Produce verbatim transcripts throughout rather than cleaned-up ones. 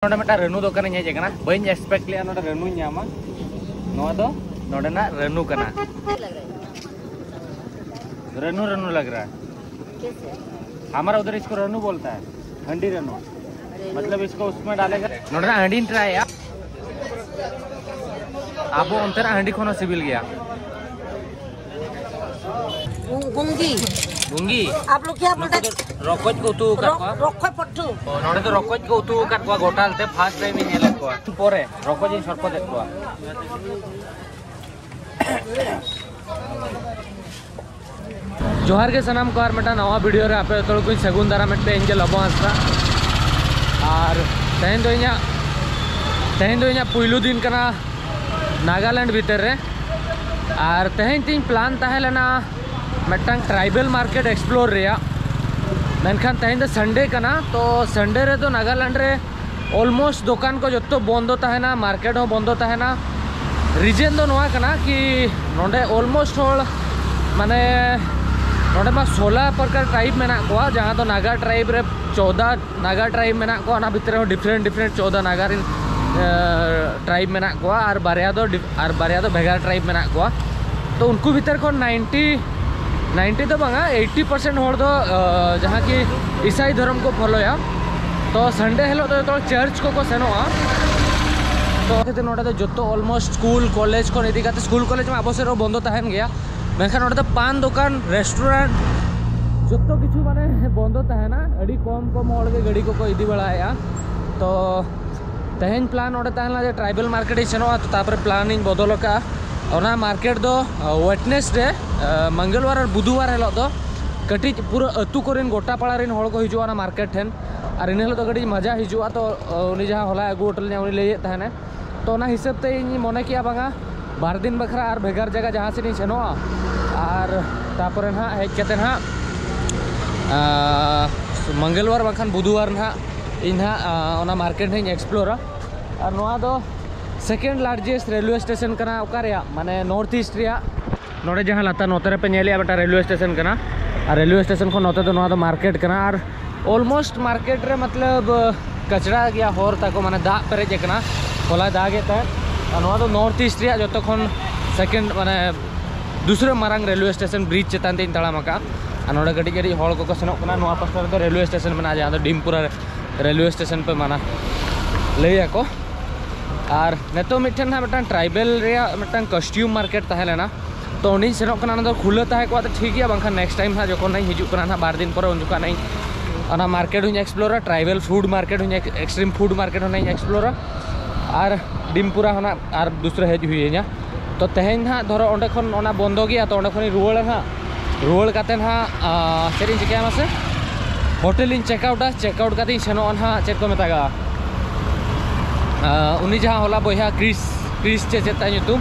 ᱱᱚᱰᱮ ᱢᱤᱫᱴᱟᱝ ᱨᱟᱹᱱᱩ ᱫᱚᱠᱟᱱᱤᱧ ᱦᱮᱡ ᱟᱠᱟᱱᱟ, ᱵᱟᱹᱧ ᱮᱠᱥᱯᱮᱠᱴ ᱞᱮᱫᱟ ᱱᱚᱰᱮ ᱨᱟᱹᱱᱩᱧ ᱧᱟᱢᱟ᱾ ᱱᱚᱣᱟ ᱫᱚ ᱱᱚᱰᱮᱱᱟᱜ ᱨᱟᱹᱱᱩ ᱠᱟᱱᱟ᱾ ᱨᱟᱹᱱᱩ ᱨᱟᱹᱱᱩ ᱞᱟᱜᱽ ᱨᱟᱦᱟ᱾ ᱦᱟᱢᱟᱨᱟ ᱩᱫᱷᱟᱨ ᱤᱥᱠᱳ ᱨᱟᱹᱱᱩ ᱵᱚᱞᱛᱟ ᱦᱟᱭ, ᱦᱟᱺᱰᱤ ᱨᱟᱹᱱᱩ᱾ ᱢᱚᱛᱞᱚᱵ ᱤᱥᱠᱳ ᱩᱥᱢᱮ ᱰᱟᱞᱮᱜᱟ᱾ ᱱᱚᱰᱮᱱᱟᱜ ᱦᱟᱺᱰᱤᱧ ᱴᱨᱟᱭᱟ᱾ ᱟᱵᱚ ᱚᱱᱛᱮᱱᱟᱜ ᱦᱟᱺᱰᱤ ᱠᱷᱚᱱ ᱦᱚᱸ ᱥᱤᱵᱤᱞ ᱜᱮᱭᱟ᱾ ᱜᱩᱝᱜᱤ᱾ ᱜᱩᱝᱜᱤ? ᱟᱯ ᱞᱳᱜ ᱠᱭᱟ ᱵᱳᱞᱛᱮ ᱦᱮᱸ? ᱨᱚᱠᱚᱡ ᱠᱚ ᱩᱛᱩ ᱟᱠᱟᱫ ᱠᱚᱣᱟ᱾ ᱨᱚᱠᱚᱡ ᱯᱚᱴᱷᱩ᱾ ᱚ, ᱱᱚᱰᱮ ᱫᱚ ᱨᱚᱠᱚᱡ ᱠᱚ ᱩᱛᱩ ᱟᱠᱟᱫ ᱠᱚᱣᱟ ᱜᱚᱴᱟᱞ ᱛᱮ, ᱯᱷᱟᱥᱴ ᱴᱟᱭᱤᱢ ᱤᱧ ᱧᱮᱞᱮᱫ ᱠᱚᱣᱟ᱾ ᱯᱚᱨᱮ ᱨᱚᱠᱚᱡ ᱤᱧ ᱥᱚᱨᱯᱚᱫᱮᱫ ᱠᱚᱣᱟ᱾ ᱡᱚᱦᱟᱨ ᱜᱮ ᱥᱟᱱᱟᱢ ᱠᱚ, ᱟᱨ ᱢᱤᱫᱴᱟᱝ ᱱᱟᱣᱟ ᱵᱷᱤᱰᱤᱭᱳ ᱨᱮ ᱟᱯᱮ ᱡᱚᱛᱚ ᱦᱚᱲ ᱠᱚᱧ ᱥᱟᱹᱜᱩᱱ ᱫᱟᱨᱟᱢᱮᱫ ᱯᱮ, ᱤᱧ ᱜᱮ ᱞᱚᱵᱚ ᱦᱟᱸᱥᱫᱟ᱾ ᱟᱨ ᱛᱮᱦᱮᱧ ᱫᱚ ᱤᱧᱟᱹᱜ, ᱛᱮᱦᱮᱧ ᱫᱚ ᱤᱧᱟᱹᱜ ᱯᱩᱭᱞᱩ ᱫᱤᱱ ᱠᱟᱱᱟ ᱱᱟᱜᱟᱞᱮᱱᱰ ᱵᱷᱤᱛᱤᱨ ᱨᱮ᱾ ᱟᱨ ᱛᱮᱦᱮᱧ ᱛᱤᱧ ᱯᱞᱟᱱ ᱛᱟᱦᱮᱸ ᱞᱮᱱᱟ ᱢᱤᱫᱴᱟᱝ ᱴᱨᱟᱭᱵᱮᱞ ᱢᱟᱨᱠᱮᱴ ᱮᱠᱥᱯᱞᱳᱨ ᱨᱮᱭᱟᱜ, ᱢᱮᱱᱠᱷᱟᱱ ᱛᱮᱦᱮᱧ ᱫᱚ ᱥᱟᱱᱰᱮ ᱠᱟᱱᱟ, ᱛᱚ ᱥᱟᱱᱰᱮ ᱨᱮᱫᱚ ᱱᱟᱜᱟᱞᱮᱱᱰ ᱨᱮ ᱚᱞᱢᱳᱥᱴ ᱫᱚᱠᱟᱱ ᱠᱚ ᱡᱚᱛᱚ ᱵᱚᱱᱫᱚ ᱛᱟᱦᱮᱱᱟ, ᱢᱟᱨᱠᱮᱴ ᱦᱚᱸ ᱵᱚᱱᱫᱚ ᱛᱟᱦᱮᱱᱟ᱾ ᱨᱤᱡᱮᱱ ᱫᱚ ᱱᱚᱣᱟ ᱠᱟᱱᱟ ᱠᱤ ᱱᱚᱰᱮ ᱚᱞᱢᱳᱥᱴ ᱦᱚᱲ, ᱢᱟᱱᱮ, ᱱᱚᱰᱮ ᱢᱟ ᱥᱳᱞᱟ ᱯᱨᱚᱠᱟᱨ ᱴᱨᱟᱭᱤᱵᱽ ᱢᱮᱱᱟᱜ ᱠᱚᱣᱟ, ᱡᱟᱦᱟᱸ ᱫᱚ ᱱᱟᱜᱟ ᱴᱨᱟᱭᱤᱵᱽ ᱨᱮ ᱪᱳᱫᱟ ᱱᱟᱜᱟ ᱴᱨᱟᱭᱤᱵᱽ ᱢᱮᱱᱟᱜ ᱠᱚᱣᱟ, ᱚᱱᱟ ᱵᱷᱤᱛᱨᱤ ᱨᱮᱦᱚᱸ ᱰᱤᱯᱷᱟᱨᱮᱱᱴ ᱰᱤᱯᱷᱟᱨᱮᱱᱴ ᱪᱳᱫᱟ ᱱᱟᱜᱟ ᱨᱮᱱ, ᱮ, ᱴᱨᱟᱭᱤᱵᱽ ᱢᱮᱱᱟᱜ ᱠᱚᱣᱟ, ᱟᱨ ᱵᱟᱨᱭᱟ ᱫᱚ ᱰᱤᱯ-, ᱟᱨ ᱵᱟᱨᱭᱟ ᱫᱚ ᱵᱷᱮᱜᱟᱨ ᱴᱨᱟᱭᱤᱵᱽ ᱢᱮᱱᱟᱜ ᱠᱚᱣᱟ᱾ ᱛᱚ ᱩᱱᱠᱩ ᱵᱷᱤᱛᱟᱨ ᱠᱷᱚᱱ ᱱᱟᱭᱤᱱᱴᱤ, ᱱᱟᱭᱤᱱᱴᱤ ᱫᱚ ᱵᱟᱝᱟ, ᱮᱭᱤᱴᱴᱤ ᱯᱟᱨᱥᱮᱱᱴ ᱦᱚᱲ ᱫᱚ, ᱮ, ᱡᱟᱦᱟᱸ ᱠᱤ ᱤᱥᱟᱭ ᱫᱷᱚᱨᱚᱢ ᱠᱚ ᱯᱷᱚᱞᱳᱭᱟ᱾ ᱛᱚ ᱥᱟᱱᱰᱮ ᱦᱤᱞᱳᱜ ᱫᱚ ᱡᱚᱛᱚ ᱦᱚᱲ ᱪᱟᱨᱪ ᱠᱚᱠᱚ ᱥᱮᱱᱚᱜᱼᱟ᱾ ᱛᱚ ᱠᱷᱟᱹᱛᱤᱨ ᱱᱚᱰᱮ ᱫᱚ ᱡᱚᱛᱚ ᱚᱞᱢᱳᱥᱴ ᱥᱠᱩᱞ ᱠᱚᱞᱮᱡᱽ ᱠᱷᱚᱱ ᱤᱫᱤ ᱠᱟᱛᱮ, ᱥᱠᱩᱞ ᱠᱚᱞᱮᱡᱽ ᱢᱟ ᱟᱵᱚ ᱥᱮᱫ ᱨᱮᱦᱚᱸ ᱵᱚᱱᱫᱚ ᱛᱟᱦᱮᱱ ᱜᱮᱭᱟ, ᱢᱮᱱᱠᱷᱟᱱ ᱱᱚᱰᱮ ᱫᱚ ᱯᱟᱱ ᱫᱚᱠᱟᱱ, ᱨᱮᱥᱴᱩᱨᱮᱱᱴ, ᱡᱚᱛᱚ ᱠᱤᱪᱷᱩ ᱢᱟᱱᱮ ᱵᱚᱱᱫᱚ ᱛᱟᱦᱮᱱᱟ᱾ ᱟᱹᱰᱤ ᱠᱚᱢ ᱠᱚᱢ ᱦᱚᱲ ᱜᱮ ᱜᱟᱹᱰᱤ ᱠᱚᱠᱚ ᱤᱫᱤ ᱵᱟᱲᱟᱭᱮᱫᱼᱟ᱾ ᱛᱚ ᱛᱮᱦᱮᱧ ᱯᱞᱟᱱ ᱱᱚᱰᱮ ᱛᱟᱦᱮᱸ ᱞᱮᱱᱟ ᱡᱮ ᱴᱨᱟᱭᱵᱮᱞ ᱢᱟᱨᱠᱮᱴ ᱤᱧ ᱥᱮᱱᱚᱜᱼᱟ, ᱛᱚ ᱛᱟᱨᱯᱚᱨᱮ ᱯᱞᱟᱱ ᱤᱧ ᱵᱚᱫᱚᱞ ᱟᱠᱟᱫᱼᱟ᱾ ᱚᱱᱟ ᱢᱟᱨᱠᱮᱴ ᱫᱚ ᱳᱭᱮᱴᱱᱮᱥᱰᱮ, ᱢᱚᱝᱜᱚᱞᱵᱟᱨ ᱟᱨ ᱵᱩᱫᱷᱵᱟᱨ ᱦᱤᱞᱳᱜ ᱫᱚ ᱠᱟᱹᱴᱤᱡ ᱯᱩᱨᱟᱹ ᱟᱹᱛᱩ ᱠᱚᱨᱮᱱ ᱜᱚᱴᱟ ᱯᱟᱲᱟ ᱨᱮᱱ ᱦᱚᱲ ᱠᱚ ᱦᱤᱡᱩᱜᱼᱟ ᱚᱱᱟ ᱢᱟᱨᱠᱮᱴ ᱴᱷᱮᱱ, ᱟᱨ ᱤᱱᱟᱹ ᱦᱤᱞᱳᱜ ᱫᱚ ᱠᱟᱹᱴᱤᱡ ᱢᱟᱡᱟ ᱦᱤᱡᱩᱜᱼᱟ᱾ ᱛᱚ ᱩᱱᱤ ᱡᱟᱦᱟᱸ ᱦᱚᱞᱟᱭ ᱟᱹᱜᱩ ᱦᱚᱴᱚ ᱞᱤᱧᱟ, ᱩᱱᱤ ᱞᱟᱹᱭᱮᱫ ᱛᱟᱦᱮᱱᱟᱭ, ᱛᱚ ᱚᱱᱟ ᱦᱤᱥᱟᱹᱵ ᱛᱮ ᱤᱧ ᱢᱚᱱᱮ ᱠᱮᱜᱼᱟ ᱵᱟᱝᱟ ᱵᱟᱨ ᱫᱤᱱ ᱵᱟᱠᱷᱨᱟ ᱟᱨ ᱵᱷᱮᱜᱟᱨ ᱡᱟᱭᱜᱟ ᱡᱟᱦᱟᱸ ᱥᱮᱫ ᱤᱧ ᱥᱮᱱᱚᱜᱼᱟ, ᱟᱨ ᱛᱟᱨᱯᱚᱨᱮ ᱱᱟᱦᱟᱜ ᱦᱮᱡ ᱠᱟᱛᱮ ᱱᱟᱦᱟᱜ, ᱟᱸ, ᱢᱚᱝᱜᱚᱞᱵᱟᱨ ᱵᱟᱝᱠᱷᱟᱱ ᱵᱩᱫᱷᱵᱟᱨ ᱱᱟᱦᱟᱜ ᱤᱧ ᱱᱟᱦᱟᱜ, ᱟᱸ, ᱚᱱᱟ ᱢᱟᱨᱠᱮᱴ ᱱᱟᱦᱟᱜ ᱤᱧ ᱮᱠᱥᱯᱞᱳᱨᱟ᱾ ᱟᱨ ᱱᱚᱣᱟ ᱫᱚ ᱥᱮᱠᱮᱱᱰ ᱞᱟᱨᱡᱮᱥᱴ ᱨᱮᱞᱣᱮ ᱥᱴᱮᱥᱚᱱ ᱠᱟᱱᱟ᱾ ᱚᱠᱟ ᱨᱮᱭᱟᱜ? ᱢᱟᱱᱮ ᱱᱚᱨᱛᱷ ᱤᱥᱴ ᱨᱮᱭᱟᱜ᱾ ᱱᱚᱰᱮ ᱡᱟᱦᱟᱸ ᱞᱟᱛᱟᱨ ᱱᱚᱛᱮ ᱨᱮᱯᱮ ᱧᱮᱞᱮᱜᱼᱟ, ᱢᱤᱫᱴᱟᱝ ᱨᱮᱞᱣᱮ ᱥᱴᱮᱥᱚᱱ ᱠᱟᱱᱟ, ᱟᱨ ᱨᱮᱞᱣᱮ ᱥᱴᱮᱥᱚᱱ ᱠᱷᱚᱱ ᱱᱚᱛᱮ ᱫᱚ ᱱᱚᱣᱟ ᱫᱚ ᱢᱟᱨᱠᱮᱴ ᱠᱟᱱᱟ᱾ ᱟᱨ ᱚᱞᱢᱳᱥᱴ ᱢᱟᱨᱠᱮᱴ ᱨᱮ ᱢᱚᱛᱞᱚᱵ ᱠᱟᱪᱲᱟ ᱜᱮᱭᱟ ᱦᱚᱨ ᱛᱟᱠᱚ, ᱢᱟᱱᱮ ᱫᱟᱜ ᱯᱮᱨᱮᱡ ᱟᱠᱟᱱᱟ, ᱦᱚᱞᱟᱭ ᱫᱟᱜᱮᱫ ᱛᱟᱦᱮᱸᱫ᱾ ᱟᱨ ᱱᱚᱣᱟ ᱫᱚ ᱱᱚᱨᱛᱷ ᱤᱥᱴ ᱨᱮᱭᱟᱜ ᱡᱚᱛᱚ ᱠᱷᱚᱱ ᱥᱮᱠᱮᱱᱰ, ᱢᱟᱱᱮ ᱫᱩᱥᱨᱟᱹ ᱢᱟᱨᱟᱝ ᱨᱮᱞᱣᱮ ᱥᱴᱮᱥᱚᱱ ᱵᱨᱤᱡᱽ ᱪᱮᱛᱟᱱ ᱛᱮᱧ ᱛᱟᱲᱟᱢ ᱟᱠᱟᱫᱼᱟ᱾ ᱟᱨ ᱱᱚᱰᱮ ᱠᱟᱹᱴᱤᱡ ᱠᱟᱹᱴᱤᱡ ᱦᱚᱲ ᱠᱚᱠᱚ ᱥᱮᱱᱚᱜ ᱠᱟᱱᱟ᱾ ᱱᱚᱣᱟ ᱯᱟᱥᱴᱟ ᱨᱮᱫᱚ ᱨᱮᱞᱣᱮ ᱥᱴᱮᱥᱚᱱ ᱢᱮᱱᱟᱜᱼᱟ, ᱡᱟᱦᱟᱸ ᱫᱚ ᱰᱤᱢᱯᱩᱨᱟ ᱨᱮᱞᱣᱮ ᱥᱴᱮᱥᱚᱱ ᱯᱮ ᱢᱟᱱᱟ ᱞᱟᱹᱭ ᱟᱠᱚ᱾ ᱟᱨ ᱱᱤᱛᱚᱜ ᱢᱤᱫᱴᱷᱮᱱ ᱦᱟᱸᱜ ᱢᱤᱫᱴᱟᱝ ᱴᱨᱟᱭᱵᱮᱞ ᱨᱮᱭᱟᱜ ᱢᱤᱫᱴᱟᱝ ᱠᱚᱥᱴᱤᱭᱩᱢ ᱢᱟᱨᱠᱮᱴ ᱛᱟᱦᱮᱸ ᱞᱮᱱᱟ, ᱛᱚ ᱚᱸᱰᱮᱧ ᱥᱮᱱᱚᱜ ᱠᱟᱱᱟ᱾ ᱚᱱᱟ ᱫᱚ ᱠᱷᱩᱞᱟᱹ ᱛᱟᱦᱮᱸ ᱠᱚᱜᱼᱟ ᱛᱚ ᱴᱷᱤᱠ ᱜᱮᱭᱟ, ᱵᱟᱝᱠᱷᱟᱱ ᱱᱮᱠᱥᱴ ᱴᱟᱭᱤᱢ ᱦᱟᱸᱜ ᱡᱚᱠᱷᱚᱱ ᱦᱟᱸᱜ ᱤᱧ ᱦᱤᱡᱩᱜ ᱠᱟᱱᱟ ᱦᱟᱸᱜ ᱵᱟᱨ ᱫᱤᱱ ᱯᱚᱨᱮ, ᱩᱱ ᱡᱚᱠᱷᱚᱱ ᱦᱟᱸᱜ ᱤᱧ ᱚᱱᱟ ᱢᱟᱨᱠᱮᱴ ᱦᱚᱸᱧ ᱮᱠᱥᱯᱞᱳᱨᱟ, ᱴᱨᱟᱭᱵᱮᱞ ᱯᱷᱩᱰ ᱢᱟᱨᱠᱮᱴ ᱦᱚᱸᱧ, ᱮᱠᱥᱴᱨᱤᱢ ᱯᱷᱩᱰ ᱢᱟᱨᱠᱮᱴ ᱦᱚᱸᱧ ᱮᱠᱥᱯᱞᱳᱨᱟ᱾ ᱟᱨ ᱰᱤᱢᱯᱩᱨᱟ ᱦᱚᱸ ᱱᱟᱜ ᱟᱨ ᱫᱩᱥᱨᱟ ᱦᱮᱡ ᱦᱩᱭ ᱟᱹᱧᱟ᱾ ᱛᱚ ᱛᱮᱦᱮᱧ ᱱᱟᱦᱟᱜ ᱫᱷᱚᱨᱚ ᱚᱸᱰᱮ ᱠᱷᱚᱱ ᱚᱱᱟ ᱵᱚᱱᱫᱚ ᱜᱮᱭᱟ, ᱛᱚ ᱚᱸᱰᱮ ᱠᱷᱚᱱᱤᱧ ᱨᱩᱣᱟᱹᱲᱟ ᱱᱟᱦᱟᱜ᱾ ᱨᱩᱣᱟᱹᱲ ᱠᱟᱛᱮ ᱱᱟᱦᱟᱜ, ᱟᱸ, ᱪᱮᱫ ᱤᱧ ᱪᱤᱠᱟᱹᱭᱟ ᱢᱟᱥᱮ? ᱦᱳᱴᱮᱞ ᱤᱧ ᱪᱮᱠ ᱟᱣᱩᱴᱟ, ᱪᱮᱠ ᱟᱣᱩᱴ ᱠᱟᱛᱮ ᱤᱧ ᱥᱮᱱᱚᱜᱼᱟ ᱱᱟᱦᱟᱜ, ᱪᱮᱫ ᱠᱚ ᱢᱮᱛᱟᱜᱼᱟ, ᱟᱸ, ᱩᱱᱤ ᱡᱟᱦᱟᱸ ᱦᱚᱞᱟ ᱵᱚᱭᱦᱟ ᱠᱨᱤᱥ, ᱠᱨᱤᱥ ᱪᱮ ᱪᱮᱫ ᱛᱟᱭ ᱧᱩᱛᱩᱢ,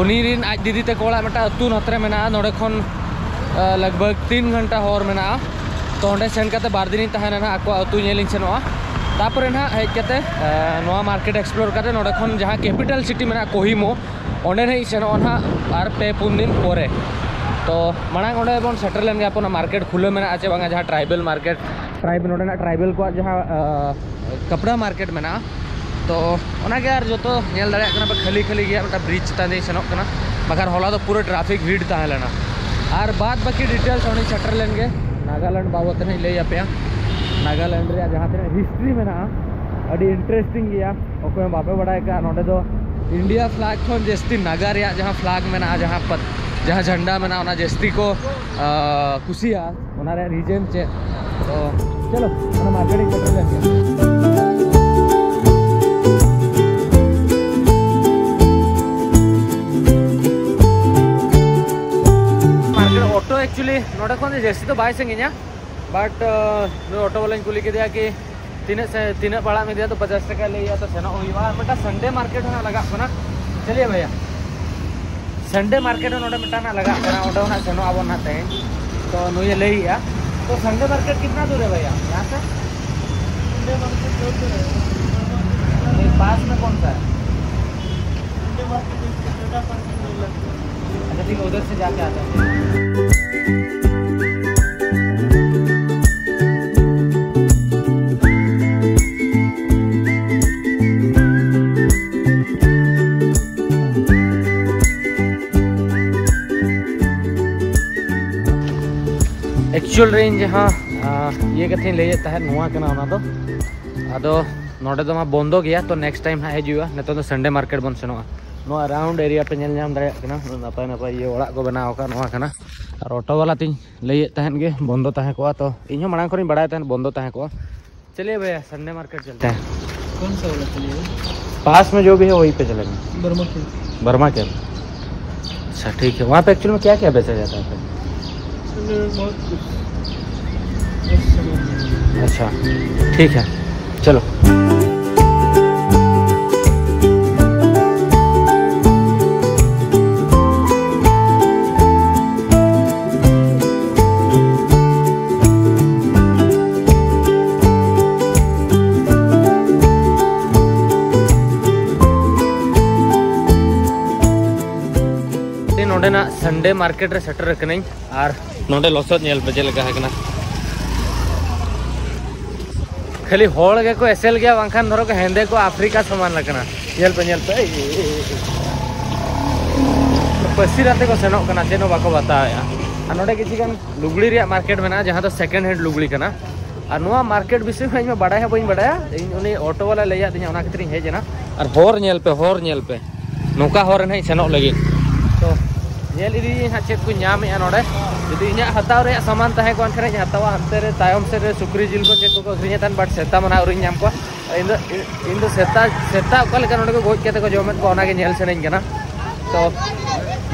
ᱩᱱᱤ ᱨᱮᱱ ᱟᱡ ᱫᱤᱫᱤ ᱛᱟᱠᱚ ᱚᱲᱟᱜ ᱢᱤᱫᱴᱟᱝ ᱟᱹᱛᱩ ᱱᱚᱛᱮ ᱨᱮ ᱢᱮᱱᱟᱜᱼᱟ, ᱱᱚᱰᱮ ᱠᱷᱚᱱ, ᱟᱸ, ᱞᱟᱜᱽ ᱵᱷᱟᱜᱽ ᱛᱤᱱ ᱜᱷᱚᱱᱴᱟ ᱦᱚᱨ ᱢᱮᱱᱟᱜᱼᱟ᱾ ᱛᱚ ᱚᱸᱰᱮ ᱥᱮᱱ ᱠᱟᱛᱮ ᱵᱟᱨ ᱫᱤᱱᱤᱧ ᱛᱟᱦᱮᱱᱟ ᱱᱟᱦᱟᱜ, ᱟᱠᱚᱣᱟᱜ ᱟᱹᱛᱩ ᱧᱮᱞᱤᱧ ᱥᱮᱱᱚᱜᱼᱟ᱾ ᱛᱟᱯᱚᱨᱮ ᱱᱟᱦᱟᱜ ᱦᱮᱡ ᱠᱟᱛᱮ, ᱟᱸ, ᱱᱚᱣᱟ ᱢᱟᱨᱠᱮᱴ ᱮᱠᱥᱯᱞᱳᱨ ᱠᱟᱛᱮ ᱱᱚᱰᱮ ᱠᱷᱚᱱ ᱡᱟᱦᱟᱸ ᱠᱮᱯᱤᱴᱟᱞ ᱥᱤᱴᱤ ᱢᱮᱱᱟᱜᱼᱟ ᱠᱳᱦᱤᱢᱳ, ᱚᱸᱰᱮ ᱱᱟᱦᱟᱜ ᱤᱧ ᱥᱮᱱᱚᱜᱼᱟ ᱱᱟᱦᱟᱜ ᱟᱨ ᱯᱮ ᱯᱩᱱ ᱫᱤᱱ ᱯᱚᱨᱮ᱾ ᱛᱚ ᱢᱟᱲᱟᱝ ᱚᱸᱰᱮ ᱵᱚᱱ ᱥᱮᱴᱮᱨ ᱞᱮᱱ ᱜᱮ, ᱟᱯᱮ ᱚᱱᱟ ᱢᱟᱨᱠᱮᱴ ᱠᱷᱩᱞᱟᱹᱣ ᱢᱮᱱᱟᱜᱼᱟ ᱪᱮ ᱵᱟᱝᱟ, ᱡᱟᱦᱟᱸ ᱴᱨᱟᱭᱵᱮᱞ ᱢᱟᱨᱠᱮᱴ, ᱴᱨᱟᱭᱵᱮᱞ, ᱱᱚᱰᱮᱱᱟᱜ ᱴᱨᱟᱭᱵᱮᱞ ᱠᱚᱣᱟᱜ ᱡᱟᱦᱟᱸ, ᱟᱸ, ᱠᱟᱯᱲᱟ ᱢᱟᱨᱠᱮᱴ ᱢᱮᱱᱟᱜᱼᱟ᱾ ᱛᱚ ᱚᱱᱟᱜᱮ, ᱟᱨ ᱡᱚᱛᱚ ᱧᱮᱞ ᱫᱟᱲᱮᱭᱟᱜ ᱠᱟᱱᱟ ᱯᱮ ᱠᱷᱟᱹᱞᱤ ᱠᱷᱟᱹᱞᱤ ᱜᱮᱭᱟ, ᱢᱤᱫᱴᱟᱝ ᱵᱨᱤᱡᱽ ᱪᱮᱛᱟᱱ ᱛᱮᱧ ᱥᱮᱱᱚᱜ ᱠᱟᱱᱟ, ᱵᱟᱠᱷᱟᱱ ᱦᱚᱞᱟ ᱫᱚ ᱯᱩᱨᱟᱹ ᱴᱨᱟᱯᱷᱤᱠ ᱵᱷᱤᱲ ᱛᱟᱦᱮᱸ ᱞᱮᱱᱟ᱾ ᱟᱨ ᱵᱟᱫ ᱵᱟᱹᱠᱤ ᱰᱤᱴᱮᱞᱥ ᱚᱸᱰᱮᱧ ᱥᱮᱴᱮᱨ ᱞᱮᱱ ᱜᱮ᱾ ᱱᱟᱜᱟᱞᱮᱱᱰ ᱵᱟᱵᱚᱫ ᱛᱮ ᱱᱟᱜ ᱤᱧ ᱞᱟᱹᱭ ᱟᱯᱮᱭᱟ, ᱱᱟᱜᱟᱞᱮᱱᱰ ᱨᱮᱭᱟᱜ ᱡᱟᱦᱟᱸ ᱛᱤᱱᱟᱹᱜ ᱦᱤᱥᱴᱨᱤ ᱢᱮᱱᱟᱜᱼᱟ, ᱟᱹᱰᱤ ᱤᱱᱴᱟᱨᱮᱥᱴᱤᱝ ᱜᱮᱭᱟ᱾ ᱚᱠᱚᱭ ᱦᱚᱸ ᱵᱟᱯᱮ ᱵᱟᱲᱟᱭ ᱠᱟᱜᱼᱟ, ᱱᱚᱰᱮ ᱫᱚ ᱤᱱᱰᱤᱭᱟ ᱯᱷᱞᱟᱜ ᱠᱷᱚᱱ ᱡᱟᱹᱥᱛᱤ ᱱᱟᱜᱟ ᱨᱮᱭᱟᱜ ᱡᱟᱦᱟᱸ ᱯᱷᱞᱟᱜ ᱢᱮᱱᱟᱜᱼᱟ, ᱡᱟᱦᱟᱸ ᱯᱟᱛ-, ᱡᱟᱦᱟᱸ ᱡᱷᱟᱱᱰᱟ ᱢᱮᱱᱟᱜᱼᱟ, ᱚᱱᱟ ᱡᱟᱹᱥᱛᱤ ᱠᱚ, ᱟᱸ, ᱠᱩᱥᱤᱭᱟᱜᱼᱟ᱾ ᱚᱱᱟ ᱨᱮᱭᱟᱜ ᱨᱤᱡᱮᱱ ᱪᱮᱫ? ᱛᱚ ᱪᱚᱞᱚ, ᱚᱱᱟ ᱢᱟᱨᱠᱮᱴ ᱤᱧ ᱥᱮᱴᱮᱨ ᱞᱮᱱ ᱜᱮ᱾ ᱢᱟᱨᱠᱮᱴ ᱚᱴᱳ actually ᱱᱚᱰᱮ ᱠᱷᱚᱱ ᱫᱚ ᱡᱟᱹᱥᱛᱤ ᱫᱚ ᱵᱟᱭ ᱥᱟᱺᱜᱤᱧᱟ, but, ᱟᱸ, ᱱᱩᱭ ᱚᱴᱳ ᱵᱟᱞᱟᱧ ᱠᱩᱞᱤ ᱠᱮᱫᱮᱭᱟ ᱠᱤ ᱛᱤᱱᱟᱹᱜ ᱥᱮ, ᱛᱤᱱᱟᱹᱜ ᱯᱟᱲᱟᱜ ᱢᱮᱫᱮᱭᱟ, ᱛᱚ ᱯᱚᱪᱟᱥ ᱴᱟᱠᱟ ᱞᱟᱹᱭᱮᱜᱼᱟ, ᱛᱚ ᱥᱮᱱᱚᱜ ᱦᱩᱭᱩᱜᱼᱟ᱾ ᱟᱨ ᱢᱤᱫᱴᱟᱝ ᱥᱟᱱᱰᱮ ᱢᱟᱨᱠᱮᱴ ᱦᱚᱸ ᱱᱟᱜ ᱞᱟᱜᱟᱜ ᱠᱟᱱᱟ᱾ ᱪᱟᱞᱤᱭᱮ ᱵᱷᱟᱭᱟ, ᱥᱟᱱᱰᱮ ᱢᱟᱨᱠᱮᱴ ᱦᱚᱸ ᱱᱚᱰᱮ ᱢᱤᱫᱴᱟᱝ ᱱᱟᱜ ᱞᱟᱜᱟᱜ ᱠᱟᱱᱟ, ᱚᱸᱰᱮ ᱦᱚᱸ ᱱᱟᱜ ᱥᱮᱱᱚᱜ ᱟᱵᱚᱱ ᱱᱟᱜ ᱛᱮᱦᱮᱧ᱾ ᱛᱚ ᱱᱩᱭᱮ ᱞᱟᱹᱭᱮᱜᱼᱟ, ᱛᱚ ᱥᱟᱱᱰᱮ ᱢᱟᱨᱠᱮᱴ ᱠᱤᱛᱱᱟ ᱫᱩᱨ ᱦᱮ ᱵᱷᱟᱭᱟ ᱭᱟᱦᱟᱸ ᱥᱮ? ᱥᱟᱱᱰᱮ ᱢᱟᱨᱠᱮᱴ ᱫᱩᱨ ᱦᱮ, ᱯᱟᱥ ᱢᱮ ᱠᱚᱱ ᱥᱟ ᱦᱮ? ᱥᱟᱱᱰᱮ ᱢᱟᱨᱠᱮᱴ ᱫᱚ ᱪᱷᱚ ᱴᱟᱠᱟ ᱯᱟᱸᱪ ᱴᱟᱠᱟ ᱞᱟᱜᱟᱜ ᱠᱟᱱᱟ᱾ ᱟᱪᱪᱷᱟ, ᱴᱷᱤᱠ ᱦᱮ, ᱩᱫᱷᱟᱨ ᱥᱮ ᱡᱟᱠᱮ ᱟᱛᱮ ᱦᱮ᱾ ᱮᱠᱪᱩᱭᱮᱞ ᱨᱮ ᱤᱧ ᱡᱟᱦᱟᱸ ᱤᱭᱟᱹ ᱠᱟᱛᱷᱟᱧ ᱞᱟᱹᱭᱮᱫ ᱛᱟᱦᱮᱸᱫ, ᱱᱚᱣᱟ ᱠᱟᱱᱟ ᱚᱱᱟ ᱫᱚ᱾ ᱟᱫᱚ ᱱᱚᱰᱮ ᱫᱚ ᱢᱟ ᱵᱚᱱᱫᱚ ᱜᱮᱭᱟ, ᱛᱚ ᱱᱮᱠᱥᱴ ᱴᱟᱭᱤᱢ ᱦᱟᱸᱜ ᱦᱤᱡᱩᱜᱼᱟ᱾ ᱱᱤᱛᱚᱝ ᱫᱚ ᱥᱟᱱᱰᱮ ᱢᱟᱨᱠᱮᱴ ᱵᱚᱱ ᱥᱮᱱᱚᱜᱼᱟ᱾ ᱱᱚᱣᱟ ᱨᱟᱣᱩᱱᱰ ᱮᱨᱤᱭᱟ ᱯᱮ ᱧᱮᱞ ᱧᱟᱢ ᱫᱟᱲᱮᱭᱟᱜ ᱠᱟᱱᱟ, ᱱᱟᱯᱟᱭ ᱱᱟᱯᱟᱭ ᱤᱭᱟᱹ ᱚᱲᱟᱜ ᱠᱚ ᱵᱮᱱᱟᱣ ᱟᱠᱟᱫ ᱱᱚᱣᱟ ᱠᱟᱱᱟ᱾ ᱟᱨ ᱚᱴᱳ ᱵᱟᱞᱟ ᱛᱤᱧ ᱞᱟᱹᱭᱮᱫ ᱛᱟᱦᱮᱸᱫ ᱜᱮ ᱵᱚᱱᱫᱚ ᱛᱟᱦᱮᱸ ᱠᱚᱜᱼᱟ, ᱛᱚ ᱤᱧ ᱦᱚᱸ ᱢᱟᱲᱟᱝ ᱠᱷᱚᱱᱤᱧ ᱵᱟᱲᱟᱭ ᱛᱟᱦᱮᱸᱫ ᱵᱚᱱᱫᱚ ᱛᱟᱦᱮᱸ ᱠᱚᱜᱼᱟ᱾ चलिए भैया, संडे मार्केट चलते हैं। कौन सा वाला चलिए? पास में जो भी है वहीं पे चलेंगे। बर्मा के। बर्मा के। अच्छा, ठीक है। वहाँ पे एक्चुअल में क्या क्या बेचा जाता है फिर? संडे में बहुत कुछ। अच्छा, ठीक है, चलो। ᱱᱚᱰᱮᱱᱟᱜ ᱥᱟᱱᱰᱮ ᱢᱟᱨᱠᱮᱴ ᱨᱮ ᱥᱮᱴᱮᱨ ᱟᱠᱟᱱᱟᱹᱧ᱾ ᱟᱨ ᱱᱚᱰᱮ ᱞᱚᱥᱚᱫ ᱧᱮᱞ ᱯᱮ ᱪᱮᱫ ᱞᱮᱠᱟ ᱟᱠᱟᱱᱟ᱾ ᱠᱷᱟᱹᱞᱤ ᱦᱚᱲ ᱜᱮᱠᱚ ᱮᱥᱮᱞ ᱜᱮᱭᱟ, ᱵᱟᱝᱠᱷᱟᱱ ᱫᱷᱚᱨᱚ ᱠᱚ ᱦᱮᱸᱫᱮ ᱠᱚ ᱟᱯᱷᱨᱤᱠᱟ ᱥᱚᱢᱟᱱ ᱞᱮᱠᱟᱱᱟ᱾ ᱧᱮᱞ ᱯᱮ, ᱧᱮᱞ ᱯᱮ, ᱮᱭ, ᱮᱭ, ᱮᱭ, ᱮᱭ᱾ ᱯᱟᱹᱥᱤᱨ ᱟᱛᱮ ᱠᱚ ᱥᱮᱱᱚᱜ ᱠᱟᱱᱟ, ᱪᱮᱫ ᱦᱚᱸ ᱵᱟᱠᱚ ᱵᱟᱛᱟᱣᱮᱫᱼᱟ᱾ ᱟᱨ ᱱᱚᱰᱮ ᱠᱤᱪᱷᱩ ᱜᱟᱱ ᱞᱩᱜᱽᱲᱤ ᱨᱮᱭᱟᱜ ᱢᱟᱨᱠᱮᱴ ᱢᱮᱱᱟᱜᱼᱟ, ᱡᱟᱦᱟᱸ ᱫᱚ ᱥᱮᱠᱮᱱᱰ ᱦᱮᱱᱰ ᱞᱩᱜᱽᱲᱤ ᱠᱟᱱᱟ᱾ ᱟᱨ ᱱᱚᱣᱟ ᱢᱟᱨᱠᱮᱴ ᱵᱤᱥᱚᱭ ᱦᱚᱸ ᱤᱧ ᱢᱟ ᱵᱟᱰᱟᱭ ᱦᱚᱸ ᱵᱟᱹᱧ ᱵᱟᱰᱟᱭᱟ᱾ ᱤᱧ ᱩᱱᱤ ᱚᱴᱳ ᱵᱟᱞᱟ ᱞᱟᱹᱭᱟᱫ ᱫᱤᱧᱟ, ᱚᱱᱟ ᱠᱷᱟᱹᱛᱤᱨ ᱤᱧ ᱦᱮᱡ ᱮᱱᱟ᱾ ᱟᱨ ᱦᱚᱨ ᱧᱮᱞ ᱯᱮ, ᱦᱚᱨ ᱧᱮᱞ ᱯᱮ, ᱱᱚᱝᱠᱟ ᱦᱚᱨ ᱨᱮ ᱱᱟᱦᱟᱜ ᱤᱧ ᱥᱮᱱᱚᱜ ᱞᱟᱹᱜᱤᱫ᱾ ᱛᱚ ᱧᱮᱞ ᱤᱫᱤᱭᱟᱹᱧ ᱦᱟᱸᱜ ᱪᱮᱫ ᱠᱚᱧ ᱧᱟᱢᱮᱜᱼᱟ ᱱᱚᱰᱮ᱾ ᱡᱩᱫᱤ ᱤᱧᱟᱹᱜ ᱦᱟᱛᱟᱣ ᱨᱮᱭᱟᱜ ᱥᱟᱢᱟᱱ ᱛᱟᱦᱮᱸ ᱠᱚᱜᱼᱟ, ᱮᱱᱠᱷᱟᱱ ᱤᱧ ᱦᱟᱛᱟᱣᱟ᱾ ᱦᱟᱱᱛᱮ ᱨᱮ ᱛᱟᱭᱚᱢ ᱥᱮᱫ ᱨᱮ ᱥᱩᱠᱨᱤ ᱡᱤᱞ ᱠᱚ ᱪᱮᱫ ᱠᱚᱠᱚ ᱟᱹᱠᱷᱨᱤᱧᱮᱫ ᱛᱟᱦᱮᱱ, but ᱥᱮᱛᱟ ᱢᱟ ᱱᱟᱦᱟᱜ ᱟᱹᱣᱨᱤᱧ ᱧᱟᱢ ᱠᱚᱣᱟ᱾ ᱤᱧ ᱫᱚ, ᱤᱧ ᱫᱚ ᱥᱮᱛᱟ, ᱥᱮᱛᱟ ᱚᱠᱟ ᱞᱮᱠᱟ ᱱᱚᱰᱮ ᱠᱚ ᱜᱚᱡ ᱠᱟᱛᱮ ᱠᱚ ᱡᱚᱢᱮᱫ ᱠᱚᱣᱟ, ᱚᱱᱟᱜᱮ ᱧᱮᱞ ᱥᱟᱱᱟᱧ ᱠᱟᱱᱟ᱾ ᱛᱚ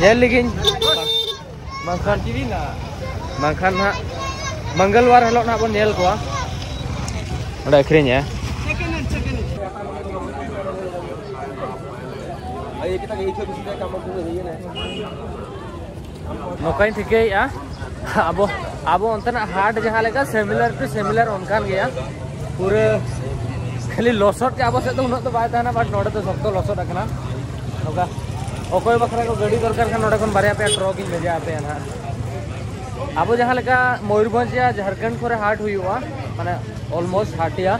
ᱧᱮᱞ ᱞᱮᱜᱤᱧ᱾ ᱵᱟᱝᱠᱷᱟᱱ, ᱵᱟᱝᱠᱷᱟᱱ ᱦᱟᱸᱜ ᱢᱚᱝᱜᱚᱞᱵᱟᱨ ᱦᱤᱞᱳᱜ ᱱᱟᱦᱟᱜ ᱵᱚᱱ ᱧᱮᱞ ᱠᱚᱣᱟ ᱚᱸᱰᱮ ᱟᱹᱠᱷᱨᱤᱧᱮᱜᱼᱟ᱾ ᱱᱚᱝᱠᱟᱧ ᱴᱷᱤᱠᱟᱹᱭᱮᱫᱼᱟ, ᱟᱵᱚ, ᱟᱵᱚ ᱚᱱᱛᱮᱱᱟᱜ ᱦᱟᱴ ᱡᱟᱦᱟᱸ ᱞᱮᱠᱟ, similar to similar ᱚᱱᱠᱟᱱ ᱜᱮᱭᱟ᱾ ᱯᱩᱨᱟᱹ ᱠᱷᱟᱹᱞᱤ ᱞᱚᱥᱚᱫ ᱜᱮ ᱟᱵᱚ ᱥᱮᱫ ᱫᱚ ᱩᱱᱟᱹᱜ ᱫᱚ ᱵᱟᱭ ᱛᱟᱦᱮᱱᱟ, but ᱱᱚᱰᱮ ᱫᱚ ᱥᱚᱠᱛᱚ ᱞᱚᱥᱚᱫ ᱟᱠᱟᱱᱟ᱾ ᱱᱚᱝᱠᱟ ᱚᱠᱚᱭ ᱵᱟᱠᱷᱨᱟ ᱠᱚ ᱜᱟᱹᱰᱤ ᱫᱚᱨᱠᱟᱨ ᱠᱷᱟᱱ, ᱱᱚᱰᱮ ᱠᱷᱚᱱ ᱵᱟᱨᱭᱟ ᱯᱮᱭᱟ ᱴᱨᱚᱠ ᱤᱧ ᱵᱷᱮᱡᱟ ᱟᱯᱮᱭᱟ ᱱᱟᱦᱟᱜ᱾ ᱟᱵᱚ ᱡᱟᱦᱟᱸ ᱞᱮᱠᱟ ᱢᱚᱭᱩᱨᱵᱷᱚᱸᱡᱽ ᱭᱟ ᱡᱷᱟᱲᱠᱷᱚᱸᱰ ᱠᱚᱨᱮ ᱦᱟᱴ ᱦᱩᱭᱩᱜᱼᱟ, ᱢᱟᱱᱮ almost ᱦᱟᱴᱤᱭᱟ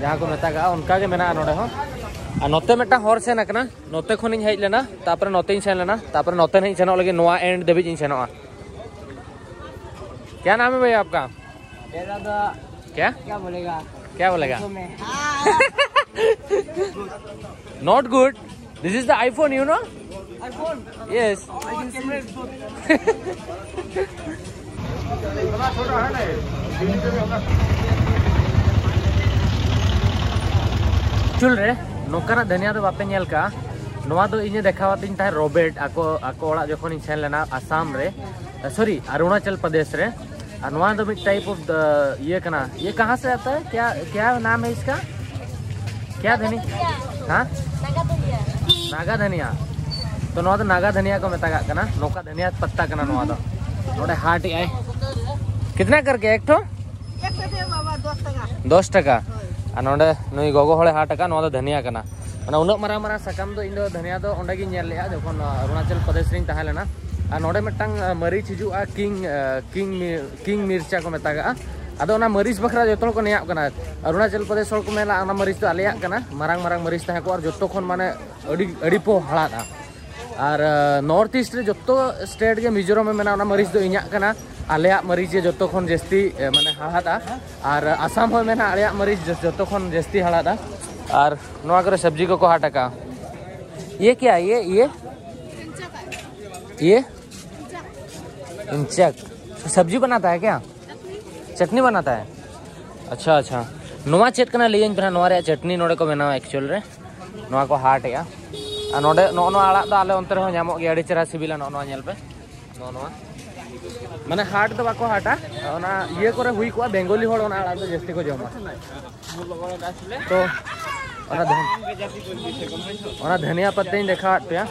ᱡᱟᱦᱟᱸ ᱠᱚ ᱢᱮᱛᱟᱜᱟᱜᱼᱟ, ᱚᱱᱠᱟ ᱜᱮ ᱢᱮᱱᱟᱜᱼᱟ ᱱᱚᱰᱮ ᱦᱚᱸ᱾ ᱟᱨ ᱱᱚᱛᱮ ᱢᱤᱫᱴᱟᱝ ᱦᱚᱨ ᱥᱮᱱ ᱟᱠᱟᱱᱟ, ᱱᱚᱛᱮ ᱠᱷᱚᱱᱤᱧ ᱦᱮᱡ ᱞᱮᱱᱟ, ᱛᱟᱨᱯᱚᱨᱮ ᱱᱚᱛᱮᱧ ᱥᱮᱱ ᱞᱮᱱᱟ, ᱛᱟᱨᱯᱚᱨᱮ ᱱᱚᱛᱮ ᱱᱟᱦᱟᱜ ᱤᱧ ᱥᱮᱱᱚᱜ ᱞᱟᱹᱜᱤᱫ, ᱱᱚᱣᱟ ᱮᱱᱰ ᱫᱷᱟᱹᱵᱤᱡ ᱤᱧ ᱥᱮᱱᱚᱜᱼᱟ᱾ क्या नाम है भैया आपका? मेरा तो क्या? क्या बोलेगा? क्या बोलेगा? तो मैं Not good. This is the iPhone, you know? iPhone. Yes. Our camera is good. ᱮᱠᱪᱩᱞ ᱨᱮ ᱱᱚᱝᱠᱟᱱᱟᱜ ᱫᱷᱟᱹᱱᱤᱭᱟ ᱫᱚ ᱵᱟᱯᱮ ᱧᱮᱞ ᱠᱟᱜᱼᱟ᱾ ᱱᱚᱣᱟ ᱫᱚ ᱤᱧᱮ ᱫᱮᱠᱷᱟᱣᱟᱫᱤᱧ ᱛᱟᱦᱮᱸᱫ ᱨᱚᱵᱮᱴ, ᱟᱠᱚ ᱟᱠᱚ ᱚᱲᱟᱜ ᱡᱚᱠᱷᱚᱱᱤᱧ ᱥᱮᱱ ᱞᱮᱱᱟ ᱟᱥᱟᱢ ᱨᱮ, ᱥᱚᱨᱤ, ᱚᱨᱩᱱᱟᱪᱚᱞ ᱯᱨᱚᱫᱮᱥ ᱨᱮ᱾ ᱟᱨ ᱱᱚᱣᱟ ᱫᱚ ᱢᱤᱫ type of ᱤᱭᱟᱹ ᱠᱟᱱᱟ᱾ ये कहाँ से आता है? क्या क्या नाम है इसका? क्या धनी? हाँ, नागा धनिया। तो ᱱᱚᱣᱟ ᱫᱚ ᱱᱟᱜᱟ ᱫᱷᱟᱹᱱᱤᱭᱟ ᱠᱚ ᱢᱮᱛᱟᱜᱟᱜ ᱠᱟᱱᱟ᱾ ᱱᱚᱝᱠᱟ ᱫᱷᱟᱹᱱᱤᱭᱟ ᱯᱟᱛᱟ ᱠᱟᱱᱟ ᱱᱚᱣᱟ ᱫᱚ᱾ ᱱᱚᱰᱮ ᱦᱟᱴ ᱮᱜᱼᱟᱭ᱾ कितना करके एक ठो? एक सौ दे बाबा, दस टका। ᱫᱚᱥ ᱴᱟᱠᱟ᱾ ᱟᱨ ᱱᱚᱰᱮ ᱱᱩᱭ ᱜᱚᱜᱚ ᱦᱚᱲᱮ ᱦᱟᱴ ᱟᱠᱟᱫ, ᱱᱚᱣᱟ ᱫᱚ ᱫᱷᱟᱹᱱᱤᱭᱟ ᱠᱟᱱᱟ᱾ ᱚᱱᱟ ᱩᱱᱟᱹᱜ ᱢᱟᱨᱟᱝ ᱢᱟᱨᱟᱝ ᱥᱟᱠᱟᱢ ᱫᱚ ᱤᱧ ᱫᱚ ᱫᱷᱟᱹᱱᱤᱭᱟ ᱫᱚ ᱚᱸᱰᱮ ᱜᱤᱧ ᱧᱮᱞ ᱞᱮᱜᱼᱟ, ᱡᱚᱠᱷᱚᱱ ᱚᱨᱩᱱᱟᱪᱚᱞ ᱯᱨᱚᱫᱮᱥ ᱨᱤᱧ ᱛᱟᱦᱮᱸ ᱞᱮᱱᱟ᱾ ᱟᱨ ᱱᱚᱰᱮ ᱢᱤᱫᱴᱟᱝ ᱢᱟᱹᱨᱤᱪ ᱦᱤᱡᱩᱜᱼᱟ, ᱠᱤᱝ ᱠᱤᱝ ᱠᱤᱝ ᱢᱤᱨᱪᱟ ᱠᱚ ᱢᱮᱛᱟᱜᱟᱜᱼᱟ᱾ ᱟᱫᱚ ᱚᱱᱟ ᱢᱟᱹᱨᱤᱪ ᱵᱟᱠᱷᱨᱟ ᱡᱚᱛᱚ ᱦᱚᱲ ᱠᱚ ᱱᱮᱭᱟᱜ ᱠᱟᱱᱟ᱾ ᱚᱨᱩᱱᱟᱪᱚᱞ ᱯᱨᱚᱫᱮᱥ ᱦᱚᱲ ᱠᱚ ᱢᱮᱱᱟ ᱚᱱᱟ ᱢᱟᱹᱨᱤᱪ ᱫᱚ ᱟᱞᱮᱭᱟᱜ ᱠᱟᱱᱟ, ᱢᱟᱨᱟᱝ ᱢᱟᱨᱟᱝ ᱢᱟᱹᱨᱤᱪ ᱛᱟᱦᱮᱸ ᱠᱚᱜᱼᱟ ᱟᱨ ᱡᱚᱛᱚ ᱠᱷᱚᱱ ᱢᱟᱱᱮ ᱟᱹᱰᱤ ᱟᱹᱰᱤ ᱯᱚ ᱦᱟᱲᱟᱫᱼᱟ᱾ ᱟᱨ ᱱᱚᱨᱛᱷ ᱤᱥᱴ ᱨᱮ ᱡᱚᱛᱚ ᱥᱴᱮᱴ ᱜᱮ, ᱢᱤᱡᱳᱨᱟᱢ ᱮ ᱢᱮᱱᱟ ᱚᱱᱟ ᱢᱟᱹᱨᱤᱪ ᱫᱚ ᱤᱧᱟᱹᱜ ᱠᱟᱱᱟ, ᱟᱞᱮᱭᱟᱜ ᱢᱟᱹᱨᱤᱪ ᱜᱮ ᱡᱚᱛᱚ ᱠᱷᱚᱱ ᱡᱟᱹᱥᱛᱤ ᱮ, ᱢᱟᱱᱮ ᱦᱟᱲᱦᱟᱫᱼᱟ᱾ ᱟᱨ ᱟᱥᱟᱢ ᱦᱚᱸᱭ ᱢᱮᱱᱟ ᱟᱞᱮᱭᱟᱜ ᱢᱟᱹᱨᱤᱪ ᱡᱚ- ᱡᱚᱛᱚ ᱠᱷᱚᱱ ᱡᱟᱹᱥᱛᱤ ᱦᱟᱲᱦᱟᱫᱼᱟ᱾ ᱟᱨ ᱱᱚᱣᱟ ᱠᱚᱨᱮ ᱥᱚᱵᱽᱡᱤ ᱠᱚᱠᱚ ᱦᱟᱴ ᱟᱠᱟᱜᱼᱟ᱾ ये क्या है? ये ये ये इंचक सब्जी बनाता है क्या? चटनी बनाता है। अच्छा अच्छा। ᱱᱚᱣᱟ ᱪᱮᱫ ᱠᱟᱱᱟ ᱞᱟᱹᱭᱟᱹᱧ ᱯᱮ ᱦᱟᱸᱜ᱾ ᱱᱚᱣᱟ ᱨᱮᱭᱟᱜ ᱪᱟᱴᱱᱤ ᱱᱚᱰᱮ ᱠᱚ ᱵᱮᱱᱟᱣᱟ ᱮᱠᱪᱩᱭᱮᱞ ᱨᱮ᱾ ᱱᱚᱣᱟ ᱠᱚ ᱦᱟᱴ ᱮᱜᱼᱟ᱾ ᱟᱨ ᱱᱚᱰᱮ ᱱᱚᱜᱼᱚ ᱱᱚᱣᱟ ᱟᱲᱟᱜ ᱫᱚ ᱟᱞᱮ ᱚᱱᱛᱮ ᱨᱮᱦᱚᱸ ᱧᱟᱢᱚᱜ ᱜᱮᱭᱟ, ᱟᱹᱰᱤ ᱪᱮᱦᱨᱟ ᱥᱤᱵᱤᱞᱟ᱾ ᱱᱚᱜᱼᱚ ᱱᱚᱣᱟ ᱧᱮᱞ ᱯᱮ, ᱱᱚᱜᱼᱚ ᱱᱚᱣᱟ ᱢᱟᱱᱮ ᱦᱟᱴ ᱫᱚ ᱵᱟᱠᱚ ᱦᱟᱴᱟ, ᱚᱱᱟ ᱤᱭᱟᱹ ᱠᱚᱨᱮ ᱦᱩᱭ ᱠᱚᱜᱼᱟ, ᱵᱮᱝᱜᱚᱞᱤ ᱦᱚᱲ ᱚᱱᱟ ᱟᱲᱟᱜ ᱫᱚ ᱡᱟᱹᱥᱛᱤ ᱠᱚ ᱡᱚᱢᱟ᱾ ᱛᱚ ᱚᱱᱟ ᱫᱷᱟᱱ- ᱚᱱᱟ ᱫᱷᱟᱹᱱᱤᱭᱟ ᱯᱟᱛᱟᱧ ᱫᱮᱠᱷᱟᱣᱟᱫ ᱯᱮᱭᱟ᱾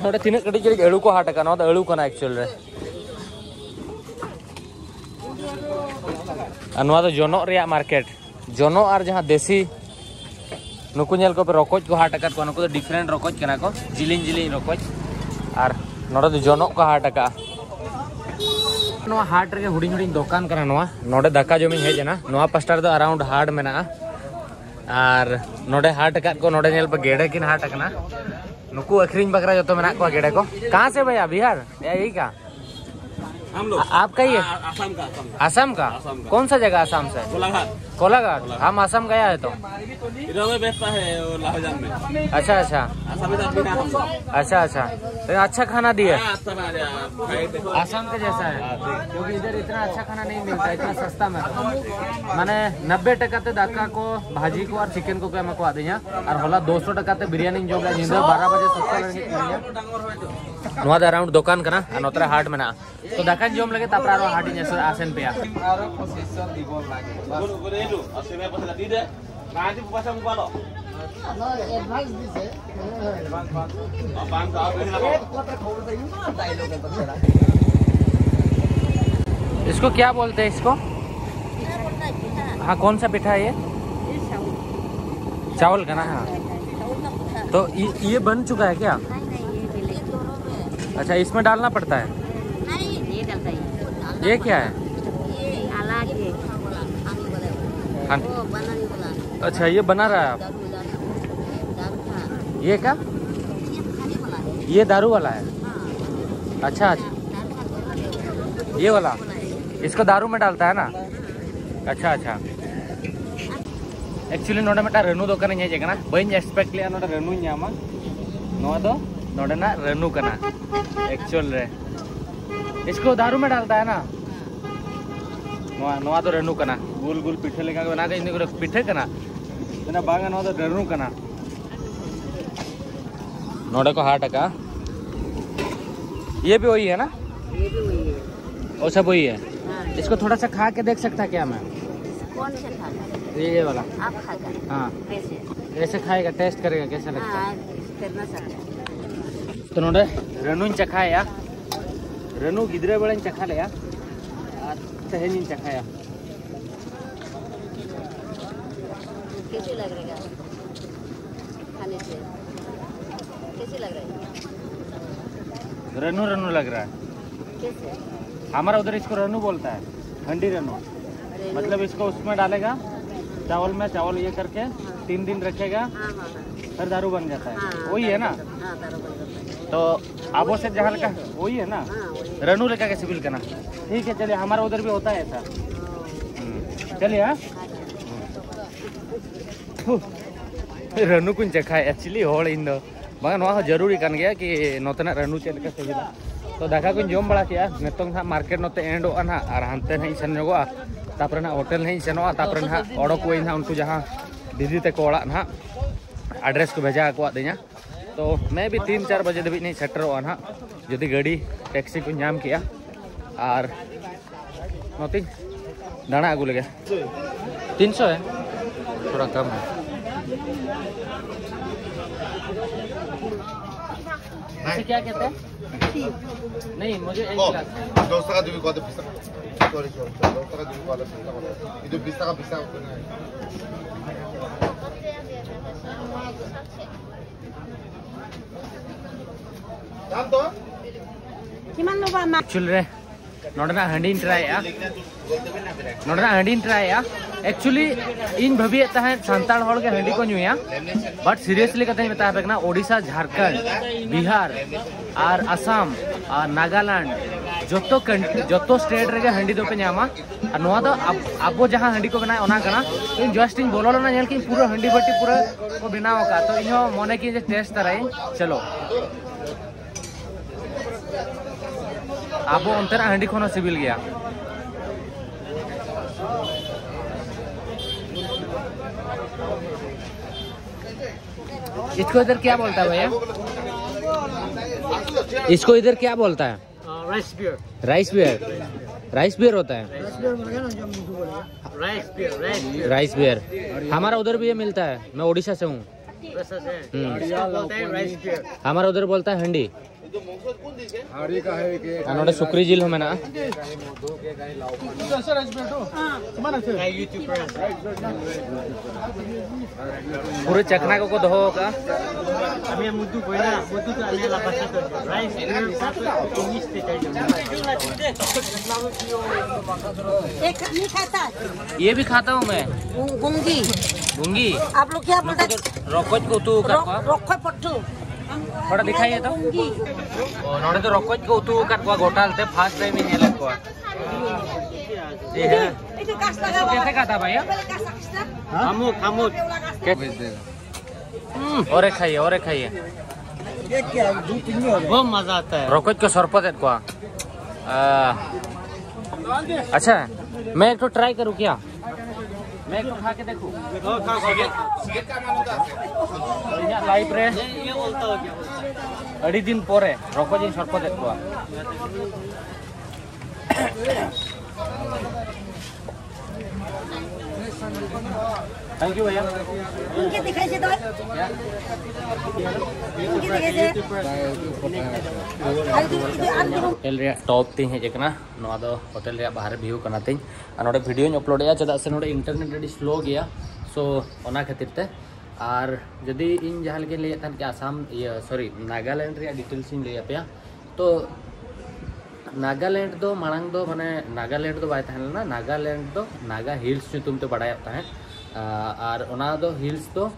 ᱱᱚᱰᱮ ᱛᱤᱱᱟᱹᱜ ᱠᱟᱹᱴᱤᱡ ᱠᱟᱹᱴᱤᱡ ᱟᱹᱲᱩ ᱠᱚ ᱦᱟᱴ ᱟᱠᱟᱱᱟ, ᱱᱚᱣᱟ ᱫᱚ ᱟᱹᱲᱩ ᱠᱟᱱᱟ ᱮᱠᱪᱩᱭᱮᱞ ᱨᱮ᱾ ᱟᱨ ᱱᱚᱣᱟ ᱫᱚ ᱡᱚᱱᱚᱜ ᱨᱮᱭᱟᱜ ᱢᱟᱨᱠᱮᱴ᱾ ᱡᱚᱱᱚᱜ ᱟᱨ ᱡᱟᱦᱟᱸ ᱫᱮᱥᱤ, ᱱᱩᱠᱩ ᱧᱮᱞ ᱠᱚᱯᱮ, ᱨᱚᱠᱚᱡ ᱠᱚ ᱦᱟᱴ ᱟᱠᱟᱫ ᱠᱚᱣᱟ᱾ ᱱᱩᱠᱩ ᱫᱚ ᱰᱤᱯᱷᱟᱨᱮᱱᱴ ᱨᱚᱠᱚᱡ ᱠᱟᱱᱟ ᱠᱚ, ᱡᱤᱞᱤᱧ ᱡᱤᱞᱤᱧ ᱨᱚᱠᱚᱡ᱾ ᱟᱨ ᱱᱚᱰᱮ ᱫᱚ ᱡᱚᱱᱚᱜ ᱠᱚ ᱦᱟᱴ ᱟᱠᱟᱫᱼᱟ᱾ ᱱᱚᱣᱟ ᱦᱟᱴ ᱨᱮᱜᱮ ᱦᱩᱰᱤᱧ ᱦᱩᱰᱤᱧ ᱫᱚᱠᱟᱱ ᱠᱟᱱᱟ ᱱᱚᱣᱟ᱾ ᱱᱚᱰᱮ ᱫᱟᱠᱟ ᱡᱚᱢᱤᱧ ᱦᱮᱡ ᱮᱱᱟ᱾ ᱱᱚᱣᱟ ᱯᱟᱥᱴᱟ ᱨᱮᱫᱚ ᱟᱨᱟᱣᱩᱱᱰ ᱦᱟᱴ ᱢᱮᱱᱟᱜᱼᱟ᱾ ᱟᱨ ᱱᱚᱰᱮ ᱦᱟᱴ ᱟᱠᱟᱫ ᱠᱚ, ᱱᱚᱰᱮ ᱧᱮᱞ ᱯᱮ, ᱜᱮᱰᱮ ᱠᱤᱱ ᱦᱟᱴ ᱟᱠᱟᱱᱟ᱾ ᱱᱩᱠᱩ ᱟᱹᱠᱷᱨᱤᱧ ᱵᱟᱠᱷᱨᱟ ᱡᱚᱛᱚ ᱢᱮᱱᱟᱜ ᱠᱚᱣᱟ ᱜᱮᱰᱮ ᱠᱚ᱾ ᱠᱟᱦᱟᱸ ᱥᱮ ᱵᱷᱟᱭᱟ? ᱵᱤᱦᱟᱨ? ᱮ, ᱮᱭ ᱠᱟ? हम लोग आपका ही है? आ- आसाम का, आसाम का। आसाम का? आसाम का। कौन सा जगह आसाम से? कोलाघाट। कोलाघाट। हम आसाम गया है तो। इधर में बेचता है वो लाहौजान में। अच्छा, अच्छा। आसामी आदमी ना हम लोग। अच्छा, अच्छा। तो अच्छा खाना दिए? हाँ, अच्छा खाना दिया। भाई देखो। आसाम के जैसा है, क्योंकि इधर इतना अच्छा खाना नहीं मिलता, इतना सस्ता में। मैंने नब्बे टका ते दाका को, भाजी को और चिकन को क्या मैं को आदि यहाँ, और होला दो सौ टका ते बिरयानी जो का जिंदा बारह बजे सस्ता लगे। ᱱᱚᱣᱟ ᱫᱚ ᱟᱨᱟᱣᱩᱱᱰ ᱫᱚᱠᱟᱱ ᱠᱟᱱᱟ ᱟᱨ ᱱᱚᱛᱮ ᱨᱮ ᱦᱟᱴ ᱢᱮᱱᱟᱜᱼᱟ᱾ ᱛᱚ ᱫᱟᱠᱟᱧ ᱡᱚᱢ ᱞᱟᱹᱜᱤᱫ, ᱛᱟᱨᱯᱚᱨ ᱟᱨᱚ ᱦᱟᱴ ᱤᱧ ᱟᱥᱮᱱ ᱯᱮᱭᱟ᱾ इसको क्या बोलते हैं इसको? हाँ, कौन सा पिठा है ये? चावल का ना? हाँ। तो ये, ये बन चुका है क्या? अच्छा, इसमें डालना पड़ता है। ये क्या है? हाँ। अच्छा, ये बना रहा है आप? ये क्या? ये दारू वाला है? अच्छा, अच्छा। ये वाला? इसको दारू में डालता है ना? अच्छा, अच्छा। एक्चुअली ᱱᱚᱰᱮ ᱢᱤᱫᱴᱟᱝ ᱨᱟᱹᱱᱩ ᱫᱚᱠᱟᱱᱤᱧ ᱦᱮᱡ ᱟᱠᱟᱱᱟ, ᱵᱟᱹᱧ ᱮᱠᱥᱯᱮᱠᱴ ᱞᱮᱫᱟ ᱱᱚᱰᱮ ᱨᱟᱹᱱᱩᱧ ᱧᱟᱢᱟ᱾ ᱱᱚᱣᱟ ᱫᱚ ᱱᱚᱰᱮᱱᱟᱜ ᱨᱟᱹᱱᱩ ᱠᱟᱱᱟ ᱮᱠᱪᱩᱭᱮᱞ ᱨᱮ᱾ इसको दारू में डालता है ना? ᱱᱚᱣᱟ, ᱱᱚᱣᱟ ᱫᱚ ᱨᱟᱹᱱᱩ ᱠᱟᱱᱟ, ᱜᱩᱞ ᱜᱩᱞ ᱯᱤᱴᱷᱟᱹ ᱞᱮᱠᱟ ᱜᱮ ᱵᱮᱱᱟᱣ ᱠᱟᱛᱮ ᱤᱧ ᱫᱚ ᱯᱤᱴᱷᱟᱹ ᱠᱟᱱᱟ᱾ ᱢᱮᱱᱟ ᱵᱟᱝᱟ, ᱱᱚᱣᱟ ᱫᱚ ᱨᱟᱹᱱᱩ ᱠᱟᱱᱟ᱾ ᱱᱚᱰᱮ ᱠᱚ ᱦᱟᱴ ᱟᱠᱟᱜᱼᱟ᱾ ये भी वही है ना? ये भी वही है। वो सब वही है। हाँ। इसको थोड़ा सा खा के देख सकता क्या मैं? कौन से खाना? ये, ये वाला। आप खाएगा? हाँ। कैसे? ऐसे खाएगा, टेस्ट करेगा कैसा लगता है। हाँ, करना सकता है। ᱛᱚ ᱱᱚᱰᱮ ᱨᱟᱹᱱᱩᱧ ᱪᱟᱠᱷᱟᱭᱟ᱾ ᱨᱟᱹᱱᱩ ᱜᱤᱫᱽᱨᱟᱹ ᱵᱮᱲᱟᱧ ᱪᱟᱠᱷᱟ ᱞᱮᱜᱼᱟ ᱟᱨ ᱛᱮᱦᱮᱧᱤᱧ ᱪᱟᱠᱷᱟᱭᱟ᱾ कैसे लग रहा है खाने से? कैसे लग रहा है? रनू रनू लग रहा है। कैसे? हमारा उधर इसको रनू बोलता है, हंडी रनू। रनू। मतलब इसको उसमें डालेगा, चावल में, चावल ये करके तीन दिन रखेगा, हाँ, हाँ, हाँ। फिर दारू बन जाता है। हाँ, वही है ना? दारू बन जाता है। हाँ, दारू बन जाता है। तो ᱟᱵᱚ ᱥᱮᱫ ᱡᱟᱦᱟᱸ ᱞᱮᱠᱟ ᱦᱩᱭ ᱮᱱᱟ, ᱨᱟᱹᱱᱩ ᱞᱮᱠᱟ ᱜᱮ ᱥᱤᱵᱤᱞ ᱠᱟᱱᱟ᱾ ठीक है, चलिए, हमारा उधर भी होता है ऐसा। हम्म, चलिए, हाँ। ᱨᱟᱹᱱᱩ ᱠᱚᱧ ᱪᱟᱠᱷᱟᱭᱮᱫᱼᱟ, ᱪᱤᱞᱤ ᱦᱚᱲ ᱤᱧ ᱫᱚ᱾ ᱵᱟᱝ, ᱱᱚᱣᱟ ᱦᱚᱸ ᱡᱟᱹᱨᱩᱨᱤ ᱠᱟᱱ ᱜᱮᱭᱟ ᱠᱤ ᱱᱚᱛᱮᱱᱟᱜ ᱨᱟᱹᱱᱩ ᱪᱮᱫ ᱞᱮᱠᱟ ᱥᱤᱵᱤᱞᱟ᱾ ᱛᱚ ᱫᱟᱠᱟ ᱠᱚᱧ ᱡᱚᱢ ᱵᱟᱲᱟ ᱠᱮᱜᱼᱟ, ᱱᱤᱛᱚᱝ ᱦᱟᱸᱜ ᱢᱟᱨᱠᱮᱴ ᱱᱚᱛᱮ ᱮᱱᱰᱚᱜᱼᱟ ᱱᱟᱦᱟᱜ, ᱟᱨ ᱦᱟᱱᱛᱮ ᱱᱟᱦᱟᱜ ᱤᱧ ᱥᱮᱱ ᱧᱚᱜᱚᱜᱼᱟ᱾ ᱛᱟᱯᱚᱨᱮ ᱱᱟᱦᱟᱜ ᱦᱳᱴᱮᱞ ᱱᱟᱦᱟᱜ ᱤᱧ ᱥᱮᱱᱚᱜᱼᱟ, ᱛᱟᱯᱚᱨᱮ ᱱᱟᱦᱟᱜ ᱚᱰᱚᱠᱚᱜ ᱟᱹᱧ ᱱᱟᱦᱟᱜ ᱩᱱᱠᱩ ᱡᱟᱦᱟᱸ ᱫᱤᱫᱤ ᱛᱟᱠᱚ ᱚᱲᱟᱜ ᱱᱟᱦᱟᱜ, ᱟᱰᱨᱮᱥ ᱠᱚ ᱵᱷᱮᱡᱟ ᱟᱠᱟᱫ ᱫᱤᱧᱟ᱾ ᱛᱚ ᱢᱮ ᱵᱤ ᱛᱤᱱ ᱪᱟᱨ ᱵᱟᱡᱮ ᱫᱷᱟᱹᱵᱤᱡ ᱱᱟᱦᱟᱜ ᱤᱧ ᱥᱮᱴᱮᱨᱚᱜᱼᱟ ᱱᱟᱦᱟᱜ, ᱡᱩᱫᱤ ᱜᱟᱹᱰᱤ ᱴᱮᱠᱥᱤ ᱠᱚᱧ ᱧᱟᱢ ᱠᱮᱜᱼᱟ᱾ ᱟᱨ ᱱᱚᱛᱮᱧ ᱫᱟᱬᱟ ᱟᱹᱜᱩ ᱞᱮᱜᱮ᱾ ᱛᱤᱱ ᱥᱚ ᱦᱮ? ᱛᱷᱚᱲᱟ ᱠᱟᱢ ᱦᱮ᱾ इसे क्या कहते हैं? नहीं, मुझे एक गिलास। দশ টাকা দিবি, কত বিশ টাকা? সরি, সরি, সরি, দশ টাকা দিবি, কত বিশ টাকা? কিন্তু বিশ টাকা, বিশ টাকা করে নেয়। দাম তো? কিমান ল'বা, মা? চুল রে। ᱱᱚᱰᱮᱱᱟᱜ ᱦᱟᱺᱰᱤᱧ ᱴᱨᱟᱭᱮᱜᱼᱟ᱾ ᱱᱚᱰᱮᱱᱟᱜ ᱦᱟᱺᱰᱤᱧ ᱴᱨᱟᱭᱮᱜᱼᱟ᱾ ᱮᱠᱪᱩᱭᱮᱞᱤ ᱤᱧ ᱵᱷᱟᱹᱵᱤᱭᱮᱫ ᱛᱟᱦᱮᱸᱫ ᱥᱟᱱᱛᱟᱲ ᱦᱚᱲ ᱜᱮ ᱦᱟᱺᱰᱤ ᱠᱚ ᱧᱩᱭᱟ, ᱵᱟᱴ ᱥᱤᱨᱤᱭᱟᱥᱞᱤ ᱠᱟᱛᱷᱟᱧ ᱢᱮᱛᱟ ᱯᱮ ᱠᱟᱱᱟ, ᱳᱰᱤᱥᱟ, ᱡᱷᱟᱲᱠᱷᱚᱸᱰ, ᱵᱤᱦᱟᱨ ᱟᱨ ᱟᱥᱟᱢ ᱟᱨ ᱱᱟᱜᱟᱞᱮᱱᱰ, ᱡᱚᱛᱚ ᱠᱟᱱᱴ-, ᱡᱚᱛᱚ ᱥᱴᱮᱴ ᱨᱮᱜᱮ ᱦᱟᱺᱰᱤ ᱫᱚᱯᱮ ᱧᱟᱢᱟ᱾ ᱟᱨ ᱱᱚᱣᱟ ᱫᱚ ᱟᱵ-, ᱟᱵᱚ ᱡᱟᱦᱟᱸ ᱦᱟᱺᱰᱤ ᱠᱚ ᱵᱮᱱᱟᱣᱟ ᱚᱱᱟ ᱠᱟᱱᱟ᱾ ᱤᱧ ᱡᱟᱥᱴ ᱤᱧ ᱵᱚᱞᱚ ᱞᱮᱱᱟ, ᱧᱮᱞ ᱠᱤᱧ ᱯᱩᱨᱟᱹ ᱦᱟᱺᱰᱤ ᱵᱟᱹᱴᱤ ᱯᱩᱨᱟᱹ ᱠᱚ ᱵᱮᱱᱟᱣ ᱟᱠᱟᱫ, ᱛᱚ ᱤᱧ ᱦᱚᱸ ᱢᱚᱱᱮ ᱠᱤᱧ ᱡᱮ ᱴᱮᱥᱴ ᱛᱟᱨᱟᱭᱟᱹᱧ᱾ ᱪᱚᱞᱚ᱾ ᱟᱵᱚ ᱚᱱᱛᱮᱱᱟᱜ ᱦᱟᱺᱰᱤ ᱠᱷᱚᱱ ᱦᱚᱸ ᱥᱤᱵᱤᱞ ᱜᱮᱭᱟ᱾ इसको इधर क्या बोलता है भैया? इसको इधर क्या बोलता है? Rice beer. Rice beer? Rice beer होता है? Rice beer. Rice beer. हमारा उधर भी ये मिलता है, मैं उड़ीसा से हूँ। हमारा उधर बोलता है हंडी। ᱟᱨ ᱱᱚᱰᱮ ᱥᱩᱠᱨᱤ ᱡᱤᱞ ᱦᱚᱸ ᱢᱮᱱᱟᱜᱼᱟ᱾ ᱯᱩᱨᱟᱹ ᱪᱟᱠᱷᱱᱟ ᱠᱚᱠᱚ ᱫᱚᱦᱚ ᱟᱠᱟᱫᱼᱟ᱾ ये भी खाता हूँ मैं। गुंगी। आप लोग क्या बोलते हैं? ᱨᱚᱠᱚᱡ ᱠᱚ ᱩᱛᱩ ᱟᱠᱟᱫ ᱠᱚᱣᱟ᱾ ᱨᱚᱠᱚᱡ ᱯᱚᱴᱷᱩ। ᱛᱷᱚᱲᱟ ᱫᱮᱠᱷᱟᱭ ᱛᱚ᱾ ᱚ, ᱱᱚᱰᱮ ᱫᱚ ᱨᱚᱠᱚᱡ ᱠᱚ ᱩᱛᱩ ᱟᱠᱟᱫ ᱠᱚᱣᱟ, ᱜᱚᱴᱟ ᱛᱮ ᱯᱷᱟᱥᱴ ᱴᱟᱭᱤᱢ ᱤᱧ ᱧᱮᱞᱮᱫ ᱠᱚᱣᱟ᱾ ᱡᱤ ᱦᱮᱸ᱾ ᱠᱮᱥᱮ ᱠᱟᱛᱷᱟ ᱵᱷᱟᱭᱟ? ᱦᱟᱢᱩᱠ, ᱦᱟᱢᱩᱠ। और एक खाइए, और एक खाइए। बहुत मजा आता है। ᱨᱚᱠᱚᱡ ᱠᱚ ᱥᱚᱨᱯᱚᱫᱮᱫ ᱠᱚᱣᱟ᱾ ᱟᱪᱪᱷᱟ, मैं एक ठो ट्राई करूँ क्या? मैं एक ठो खा के देखूँ। ᱤᱧᱟᱹᱜ ᱞᱟᱭᱤᱯᱷ ᱨᱮ ᱟᱹᱰᱤ ᱫᱤᱱ ᱯᱚᱨᱮ ᱨᱚᱠᱚᱡ ᱤᱧ ᱥᱚᱨᱯᱚᱫᱮᱫ ᱠᱚᱣᱟ᱾ थैंक यू भैया। ᱤᱧ ᱜᱮ ᱫᱮᱠᱷᱟᱭ ᱥᱮ ᱫᱚ। ᱤᱧ ᱜᱮ ᱫᱮᱠᱷᱟᱭ ᱥᱮ। ᱟᱨ ᱫᱩ ᱤᱫᱤ ᱟᱨ ᱫᱩ ᱦᱳᱴᱮᱞ ᱨᱮᱭᱟᱜ ᱴᱚᱯ ᱛᱮᱧ ᱦᱮᱡ ᱟᱠᱟᱱᱟ᱾ ᱱᱚᱣᱟ ᱫᱚ ᱦᱳᱴᱮᱞ ᱨᱮᱭᱟᱜ ᱵᱟᱦᱨᱮ ᱵᱷᱤᱭᱩ ᱠᱟᱱᱟ ᱛᱤᱧ᱾ ᱟᱨ ᱱᱚᱰᱮ ᱵᱷᱤᱰᱤᱭᱳᱧ ᱟᱯᱞᱳᱰᱮᱜᱼᱟ, ᱪᱮᱫᱟᱜ ᱥᱮ ᱱᱚᱰᱮ ᱤᱱᱴᱟᱨᱱᱮᱴ ᱟᱹᱰᱤ ᱥᱞᱳ ᱜᱮᱭᱟ, ᱥᱳ ᱚᱱᱟ ᱠᱷᱟᱹᱛᱤᱨ ᱛᱮ᱾ ᱟᱨ ᱡᱩᱫᱤ ᱤᱧ ᱡᱟᱦᱟᱸ ᱞᱮᱠᱟᱧ ᱞᱟᱹᱭᱮᱫ ᱛᱟᱦᱮᱸᱫ ᱠᱤ ᱟᱥᱟᱢ, ᱤᱭᱟᱹ, ᱥᱚᱨᱤ, ᱱᱟᱜᱟᱞᱮᱱᱰ ᱨᱮᱭᱟᱜ ᱰᱤᱴᱮᱞᱥ ᱤᱧ ᱞᱟᱹᱭ ᱟᱯᱮᱭᱟ, ᱛᱚ ᱱᱟᱜᱟᱞᱮᱱᱰ ᱫᱚ ᱢᱟᱲᱟᱝ ᱫᱚ ᱢᱟᱱᱮ ᱱᱟᱜᱟᱞᱮᱱᱰ ᱫᱚ ᱵᱟᱭ ᱛᱟᱦᱮᱸ ᱞᱮᱱᱟ᱾ ᱱᱟᱜᱟᱞᱮᱱᱰ ᱫᱚ ᱱᱟᱜᱟ ᱦᱤᱞᱥ ᱧᱩᱛᱩᱢ ᱛᱮ ᱵᱟᱲᱟᱭᱚᱜ ᱛᱟᱦᱮᱸᱫ᱾ ᱟᱨ ᱚᱱᱟ ᱫᱚ ᱦᱤᱞᱥ ᱫᱚ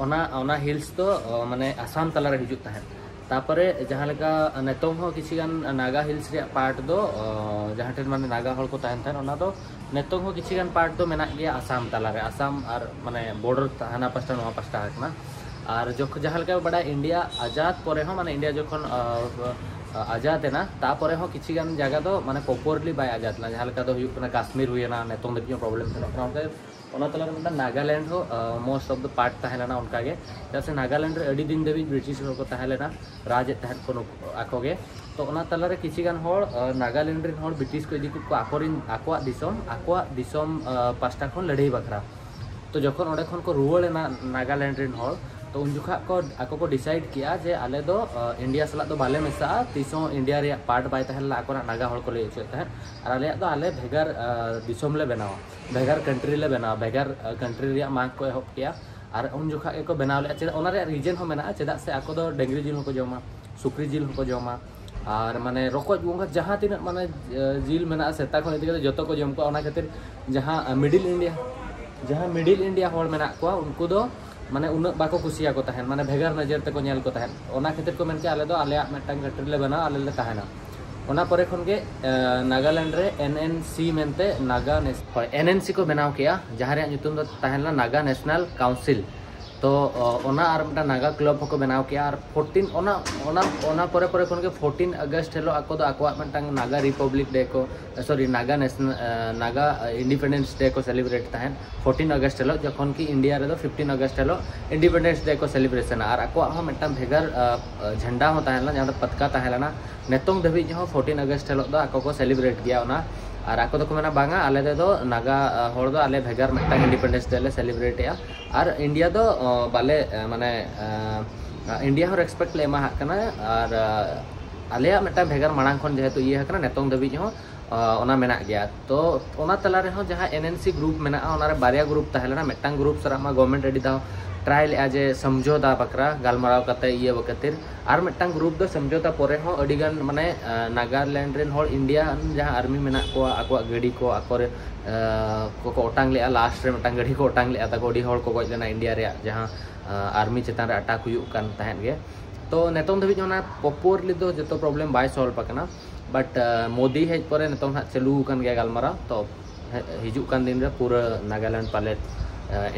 ᱚᱱᱟ ᱚᱱᱟ ᱦᱤᱞᱥ ᱫᱚ ᱢᱟᱱᱮ ᱟᱥᱟᱢ ᱛᱟᱞᱟᱨᱮ ᱦᱤᱡᱩᱜ ᱛᱟᱦᱮᱸᱫ᱾ ᱛᱟᱯᱚᱨᱮ ᱡᱟᱦᱟᱸ ᱞᱮᱠᱟ ᱱᱤᱛᱚᱝ ᱦᱚᱸ ᱠᱤᱪᱷᱤ ᱜᱟᱱ ᱱᱟᱜᱟ ᱦᱤᱞᱥ ᱨᱮᱭᱟᱜ ᱯᱟᱨᱴ ᱫᱚ ᱡᱟᱦᱟᱸ ᱴᱷᱮᱱ ᱢᱟᱱᱮ ᱱᱟᱜᱟ ᱦᱚᱲ ᱠᱚ ᱛᱟᱦᱮᱱ ᱛᱟᱦᱮᱸᱫ, ᱚᱱᱟ ᱫᱚ ᱱᱤᱛᱚᱝ ᱦᱚᱸ ᱠᱤᱪᱷᱤ ᱜᱟᱱ ᱯᱟᱨᱴ ᱫᱚ ᱢᱮᱱᱟᱜ ᱜᱮᱭᱟ ᱟᱥᱟᱢ ᱛᱟᱞᱟᱨᱮ, ᱟᱥᱟᱢ ᱟᱨ ᱢᱟᱱᱮ ᱵᱚᱨᱰᱟᱨ ᱦᱟᱱᱟ ᱯᱟᱥᱴᱟ ᱱᱚᱣᱟ ᱯᱟᱥᱴᱟ ᱟᱠᱟᱱᱟ᱾ ᱟᱨ ᱡᱚᱠᱷᱚᱱ ᱡᱟᱦᱟᱸ ᱞᱮᱠᱟ ᱵᱟᱰᱟᱭ ᱤᱱᱰᱤᱭᱟ ᱟᱡᱟᱫ ᱯᱚᱨᱮ ᱦᱚᱸ ᱢᱟᱱᱮ ᱤᱱᱰᱤᱭᱟ ᱡᱚᱠᱷᱚᱱ ᱟᱡᱟᱫ ᱮᱱᱟ, ᱛᱟᱯᱚᱨᱮ ᱦᱚᱸ ᱠᱤᱪᱷᱤ ᱜᱟᱱ ᱡᱟᱭᱜᱟ ᱫᱚ ᱢᱟᱱᱮ ᱯᱨᱚᱯᱚᱨᱞᱤ ᱵᱟᱭ ᱟᱡᱟᱫ ᱞᱮᱱᱟ᱾ ᱡᱟᱦᱟᱸ ᱞᱮᱠᱟ ᱫᱚ ᱦᱩᱭᱩᱜ ᱠᱟᱱᱟ ᱠᱟᱥᱢᱤᱨ ᱦᱩᱭᱮᱱᱟ, ᱱᱤᱛᱚᱝ ᱫᱷᱟᱹᱵᱤᱡ ᱦᱚᱸ ᱯᱨᱚᱵᱞᱮᱢ ᱪᱟᱞᱟᱜ ᱠᱟᱱᱟ᱾ ᱚᱱᱠᱟ ᱚᱱᱟ ᱛᱟᱞᱟᱨᱮ ᱢᱤᱫᱴᱟᱝ ᱱᱟᱜᱟᱞᱮᱱᱰ ᱦᱚᱸ ᱢᱳᱥᱴ ᱚᱯᱷ ᱫᱟ ᱯᱟᱨᱴ ᱛᱟᱦᱮᱸ ᱞᱮᱱᱟ ᱚᱱᱠᱟᱜᱮ, ᱪᱮᱫᱟᱜ ᱥᱮ ᱱᱟᱜᱟᱞᱮᱱᱰ ᱨᱮ ᱟᱹᱰᱤ ᱫᱤᱱ ᱫᱷᱟᱹᱵᱤᱡ ᱵᱨᱤᱴᱤᱥ ᱦᱚᱲ ᱠᱚ ᱛᱟᱦᱮᱸ ᱞᱮᱱᱟ, ᱨᱟᱡᱽ ᱮᱫ ᱛᱟᱦᱮᱸᱫ ᱠᱚ ᱱᱩᱠᱩ ᱟᱠᱚ ᱜᱮ᱾ ᱛᱚ ᱚᱱᱟ ᱛᱟᱞᱟᱨᱮ ᱠᱤᱪᱷᱤ ᱜᱟᱱ ᱦᱚᱲ ᱱᱟᱜᱟᱞᱮᱱᱰ ᱨᱮᱱ ᱦᱚᱲ ᱵᱨᱤᱴᱤᱥ ᱠᱚ ᱤᱫᱤ ᱠᱮᱫ ᱠᱚᱣᱟ ᱟᱠᱚᱨᱮᱱ ᱟᱠᱚᱣᱟᱜ ᱫᱤᱥᱚᱢ, ᱟᱠᱚᱣᱟᱜ ᱫᱤᱥᱚᱢ ᱯᱟᱥᱴᱟ ᱠᱷᱚᱱ ᱞᱟᱹᱲᱦᱟᱹᱭ ᱵᱟᱠᱷᱨᱟ᱾ ᱛᱚ ᱡᱚᱠᱷᱚᱱ ᱚᱸᱰᱮ ᱠᱷᱚᱱ ᱠᱚ ᱨᱩᱣᱟᱹᱲ ᱮᱱᱟ ᱱᱟᱜᱟᱞᱮᱱᱰ ᱨᱮᱱ ᱦᱚᱲ, ᱛᱚ ᱩᱱ ᱡᱚᱠᱷᱟᱜ ᱠᱚ ᱟᱠᱚ ᱠᱚ ᱰᱤᱥᱟᱭᱤᱰ ᱠᱮᱜᱼᱟ ᱡᱮ ᱟᱞᱮ ᱫᱚ ᱤᱱᱰᱤᱭᱟ ᱥᱟᱞᱟᱜ ᱫᱚ ᱵᱟᱞᱮ ᱢᱮᱥᱟᱜᱼᱟ, ᱛᱤᱥ ᱦᱚᱸ ᱤᱱᱰᱤᱭᱟ ᱨᱮᱭᱟᱜ ᱯᱟᱨᱴ ᱵᱟᱭ ᱛᱟᱦᱮᱸ ᱞᱮᱱᱟ ᱟᱠᱚᱨᱮᱱᱟᱜ ᱱᱟᱜᱟ ᱦᱚᱲ ᱠᱚ ᱞᱟᱹᱭ ᱦᱚᱪᱚᱭᱮᱫ ᱛᱟᱦᱮᱸᱫ, ᱟᱨ ᱟᱞᱮᱭᱟᱜ ᱫᱚ ᱟᱞᱮ ᱵᱷᱮᱜᱟᱨ ᱫᱤᱥᱚᱢ ᱞᱮ ᱵᱮᱱᱟᱣᱟ, ᱵᱷᱮᱜᱟᱨ ᱠᱟᱱᱴᱨᱤ ᱞᱮ ᱵᱮᱱᱟᱣᱟ, ᱵᱷᱮᱜᱟᱨ ᱠᱟᱱᱴᱨᱤ ᱨᱮᱭᱟᱜ ᱢᱟᱜᱽ ᱠᱚ ᱮᱦᱚᱵ ᱠᱮᱜᱼᱟ᱾ ᱟᱨ ᱩᱱ ᱡᱚᱠᱷᱟᱜ ᱜᱮᱠᱚ ᱵᱮᱱᱟᱣ ᱞᱮᱫᱼᱟ᱾ ᱪᱮᱫᱟᱜ, ᱚᱱᱟ ᱨᱮᱭᱟᱜ ᱨᱤᱡᱮᱱ ᱦᱚᱸ ᱢᱮᱱᱟᱜᱼᱟ, ᱪᱮᱫᱟᱜ ᱥᱮ ᱟᱠᱚ ᱫᱚ ᱰᱟᱹᱝᱨᱤ ᱡᱤᱞ ᱦᱚᱸᱠᱚ ᱡᱚᱢᱟ, ᱥᱩᱠᱨᱤ ᱡᱤᱞ ᱦᱚᱸᱠᱚ ᱡᱚᱢᱟ, ᱟᱨ ᱢᱟᱱᱮ ᱨᱚᱠᱚᱡ ᱜᱚᱸᱜᱷᱟ ᱡᱟᱦᱟᱸ ᱛᱤᱱᱟᱹᱜ ᱢᱟᱱᱮ ᱡᱤᱞ ᱢᱮᱱᱟᱜᱼᱟ ᱥᱮᱛᱟ ᱠᱷᱚᱱ ᱤᱫᱤ ᱠᱟᱛᱮ ᱡᱚᱛᱚ ᱠᱚ ᱡᱚᱢ ᱠᱚᱣᱟ᱾ ᱚᱱᱟ ᱠᱷᱟᱹᱛᱤᱨ ᱡᱟᱦᱟᱸ ᱢᱤᱰᱤᱞ ᱤᱱᱰᱤᱭᱟ, ᱡᱟᱦᱟᱸ ᱢᱤᱰᱤᱞ ᱤᱱᱰᱤᱭᱟ ᱦᱚᱲ ᱢᱮᱱᱟᱜ ᱠᱚᱣᱟ ᱩᱱᱠᱩ ᱫᱚ ᱢᱟᱱᱮ ᱩᱱᱟᱹᱜ ᱵᱟᱠᱚ ᱠᱩᱥᱤᱭᱟᱠᱚ ᱛᱟᱦᱮᱸᱫ, ᱢᱟᱱᱮ ᱵᱷᱮᱜᱟᱨ ᱱᱚᱡᱚᱨ ᱛᱮᱠᱚ ᱧᱮᱞ ᱠᱚ ᱛᱟᱦᱮᱸᱫ᱾ ᱚᱱᱟ ᱠᱷᱟᱹᱛᱤᱨ ᱠᱚ ᱢᱮᱱ ᱠᱮᱫᱼᱟ, "ᱟᱞᱮ ᱫᱚ ᱟᱞᱮᱭᱟᱜ ᱢᱤᱫᱴᱟᱝ country ᱞᱮ ᱵᱮᱱᱟᱣᱟ, ᱟᱞᱮ ᱞᱮ ᱛᱟᱦᱮᱱᱟ᱾" ᱚᱱᱟ ᱯᱚᱨᱮ ᱠᱷᱚᱱ ᱜᱮ ᱱᱟᱜᱟᱞᱮᱱᱰ ᱨᱮ ᱮᱱ ᱮᱱ ᱥᱤ ᱢᱮᱱᱛᱮ ᱱᱟᱜᱟ ᱱᱮᱥ ᱦᱳᱭ ᱮᱱ ᱮᱱ ᱥᱤ ᱠᱚ ᱵᱮᱱᱟᱣ ᱠᱮᱫᱼᱟ, ᱡᱟᱦᱟᱸ ᱨᱮᱭᱟᱜ ᱧᱩᱛᱩᱢ ᱫᱚ ᱛᱟᱦᱮᱸ ᱞᱮᱱᱟ ᱱᱟᱜᱟ ᱱᱮᱥᱱᱟᱞ ᱠᱟᱣᱩᱱᱥᱤᱞ᱾ ᱛᱚ ᱚᱱᱟ ᱟᱨ ᱢᱤᱫᱴᱟᱝ ᱱᱟᱜᱟ ᱠᱞᱟᱵᱽ ᱦᱚᱸᱠᱚ ᱵᱮᱱᱟᱣ ᱠᱮᱫᱼᱟ᱾ ᱟᱨ ᱯᱷᱳᱨᱴᱤᱱ ᱚᱱᱟ ᱚᱱᱟ ᱚᱱᱟ ᱯᱚᱨᱮ ᱯᱚᱨᱮ ᱠᱷᱚᱱ ᱜᱮ ᱯᱷᱳᱨᱴᱤᱱ ᱟᱜᱚᱥᱴ ᱦᱤᱞᱳᱜ ᱟᱠᱚ ᱫᱚ ᱟᱠᱚᱣᱟᱜ ᱢᱤᱫᱴᱟᱝ ᱱᱟᱜᱟ ᱨᱤᱯᱟᱵᱽᱞᱤᱠ ᱰᱮ ᱠᱚ, ᱥᱚᱨᱤ, ᱱᱟᱜᱟ ᱱᱮᱥᱱᱟᱞ, ᱱᱟᱜᱟ ᱤᱱᱰᱤᱯᱮᱱᱰᱮᱱᱥ ᱰᱮ ᱠᱚ ᱥᱮᱞᱤᱵᱨᱮᱴ ᱛᱟᱦᱮᱸᱫ ᱯᱷᱳᱨᱴᱤᱱ ᱟᱜᱚᱥᱴ ᱦᱤᱞᱳᱜ, ᱡᱚᱠᱷᱚᱱ ᱠᱤ ᱤᱱᱰᱤᱭᱟ ᱨᱮᱫᱚ ᱯᱷᱤᱯᱴᱤᱱ ᱟᱜᱚᱥᱴ ᱦᱤᱞᱳᱜ ᱤᱱᱰᱤᱯᱮᱱᱰᱮᱱᱥ ᱰᱮ ᱠᱚ ᱥᱮᱞᱤᱵᱨᱮᱥᱚᱱᱟ᱾ ᱟᱨ ᱟᱠᱚᱣᱟᱜ ᱦᱚᱸ ᱢᱤᱫᱴᱟᱝ ᱵᱷᱮᱜᱟᱨ ᱡᱷᱟᱱᱰᱟ ᱦᱚᱸ ᱛᱟᱦᱮᱸ ᱞᱮᱱᱟ, ᱡᱟᱦᱟᱸ ᱫᱚ ᱯᱟᱛᱠᱟ ᱛᱟᱦᱮᱸ ᱞᱮᱱᱟ᱾ ᱱᱤᱛᱚᱝ ᱫᱷᱟᱹᱵᱤᱡ ᱦᱚᱸ ᱯᱷᱳᱨᱴᱤᱱ ᱟᱜᱚᱥᱴ ᱦᱤᱞᱳᱜ ᱫᱚ ᱟᱠᱚ ᱠᱚ ᱥᱮᱞᱤᱵᱨᱮᱴ ᱜᱮᱭᱟ ᱚᱱᱟ᱾ ᱟᱨ ᱟᱠᱚ ᱫᱚᱠᱚ ᱢᱮᱱᱟ, "ᱵᱟᱝᱟ, ᱟᱞᱮ ᱛᱮᱫᱚ ᱱᱟᱜᱟ ᱦᱚᱲ ᱫᱚ ᱟᱞᱮ ᱵᱷᱮᱜᱟᱨ ᱢᱤᱫᱴᱟᱝ ᱤᱱᱰᱤᱯᱮᱱᱰᱮᱱᱥ ᱰᱮ ᱞᱮ ᱥᱮᱞᱤᱵᱨᱮᱴ ᱮᱜᱼᱟ, ᱟᱨ ᱤᱱᱰᱤᱭᱟ ᱫᱚ ᱵᱟᱞᱮ ᱢᱟᱱᱮ ᱤᱱᱰᱤᱭᱟ ᱦᱚᱸ ᱨᱮᱥᱯᱮᱠᱴ ᱞᱮ ᱮᱢᱟ ᱦᱟᱜ ᱠᱟᱱᱟ, ᱟᱨ ᱟᱞᱮᱭᱟᱜ ᱢᱤᱫᱴᱟᱝ ᱵᱷᱮᱜᱟᱨ ᱢᱟᱲᱟᱝ ᱠᱷᱚᱱ ᱡᱮᱦᱮᱛᱩ ᱤᱭᱟᱹ ᱟᱠᱟᱱᱟ, ᱱᱤᱛᱚᱝ ᱫᱷᱟᱹᱵᱤᱡ ᱦᱚᱸ ᱚᱱᱟ ᱢᱮᱱᱟᱜ ᱜᱮᱭᱟ᱾" ᱛᱚ ᱚᱱᱟ ᱛᱟᱞᱟ ᱨᱮᱦᱚᱸ ᱡᱟᱦᱟᱸ ᱮᱱ ᱮᱱ ᱥᱤ ᱜᱨᱩᱯ ᱢᱮᱱᱟᱜᱼᱟ, ᱚᱱᱟᱨᱮ ᱵᱟᱨᱭᱟ ᱜᱨᱩᱯ ᱛᱟᱦᱮᱸ ᱞᱮᱱᱟ᱾ ᱢᱤᱫᱴᱟᱝ ᱜᱨᱩᱯ ᱥᱟᱞᱟᱜ ᱢᱟ ᱜᱚᱵᱷᱢᱮᱱᱴ ᱟᱹᱰᱤ ᱫᱷᱟᱣ ᱴᱨᱟᱭ ᱞᱮᱫᱼᱟ ᱡᱮ ᱥᱚᱢᱡᱷᱚᱛᱟ ᱵᱟᱠᱷᱨᱟ ᱜᱟᱞᱢᱟᱨᱟᱣ ᱠᱟᱛᱮ ᱤᱭᱟᱹ ᱠᱷᱟᱹᱛᱤᱨ᱾ ᱟᱨ ᱢᱤᱫᱴᱟᱝ ᱜᱨᱩᱯ ᱫᱚ ᱥᱚᱢᱡᱷᱚᱛᱟ ᱯᱚᱨᱮ ᱦᱚᱸ ᱟᱹᱰᱤ ᱜᱟᱱ ᱢᱟᱱᱮ ᱱᱟᱜᱟᱞᱮᱱᱰ ᱨᱮᱱ ᱦᱚᱲ ᱤᱱᱰᱤᱭᱟ ᱡᱟᱦᱟᱸ ᱟᱨᱢᱤ ᱢᱮᱱᱟᱜ ᱠᱚᱣᱟ, ᱟᱠᱚᱣᱟᱜ ᱜᱟᱹᱰᱤ ᱠᱚ ᱟᱠᱚᱨᱮ ᱠᱚᱠᱚ ᱚᱴᱟᱝ ᱞᱮᱫᱼᱟ᱾ ᱞᱟᱥᱴ ᱨᱮ ᱢᱤᱫᱴᱟᱝ ᱜᱟᱹᱰᱤ ᱠᱚ ᱚᱴᱟᱝ ᱞᱮᱫᱼᱟ ᱛᱟᱠᱚ, ᱟᱹᱰᱤ ᱦᱚᱲ ᱠᱚ ᱜᱚᱡ ᱞᱮᱱᱟ ᱤᱱᱰᱤᱭᱟ ᱨᱮᱭᱟᱜ ᱡᱟᱦᱟᱸ ᱟᱨᱢᱤ ᱪᱮᱛᱟᱱ ᱨᱮ ᱟᱴᱟᱠ ᱦᱩᱭᱩᱜ ᱠᱟᱱ ᱛᱟᱦᱮᱸᱫ ᱜᱮ᱾ ᱛᱚ ᱱᱤᱛᱚᱝ ᱫᱷᱟᱹᱵᱤᱡ ᱚᱱᱟ ᱯᱨᱚᱯᱚᱨᱞᱤ ᱫᱚ ᱡᱚᱛᱚ ᱯᱨᱚᱵᱞᱮᱢ ᱵᱟᱭ ᱥᱚᱞᱵᱷ ᱟᱠᱟᱱᱟ, ᱵᱟᱴ ᱢᱳᱫᱤ ᱦᱮᱡ ᱯᱚᱨᱮ ᱱᱤᱛᱚᱝ ᱦᱟᱸᱜ ᱪᱟᱹᱞᱩ ᱟᱠᱟᱱ ᱜᱮᱭᱟ ᱜᱟᱞᱢᱟᱨᱟᱣ᱾ ᱛᱚ ᱦᱤᱡᱩᱜ ᱠᱟᱱ ᱫᱤᱱ ᱨᱮ ᱯᱩᱨᱟᱹ ᱱᱟᱜᱟᱞᱮᱱᱰ ᱯᱟᱞᱮᱫ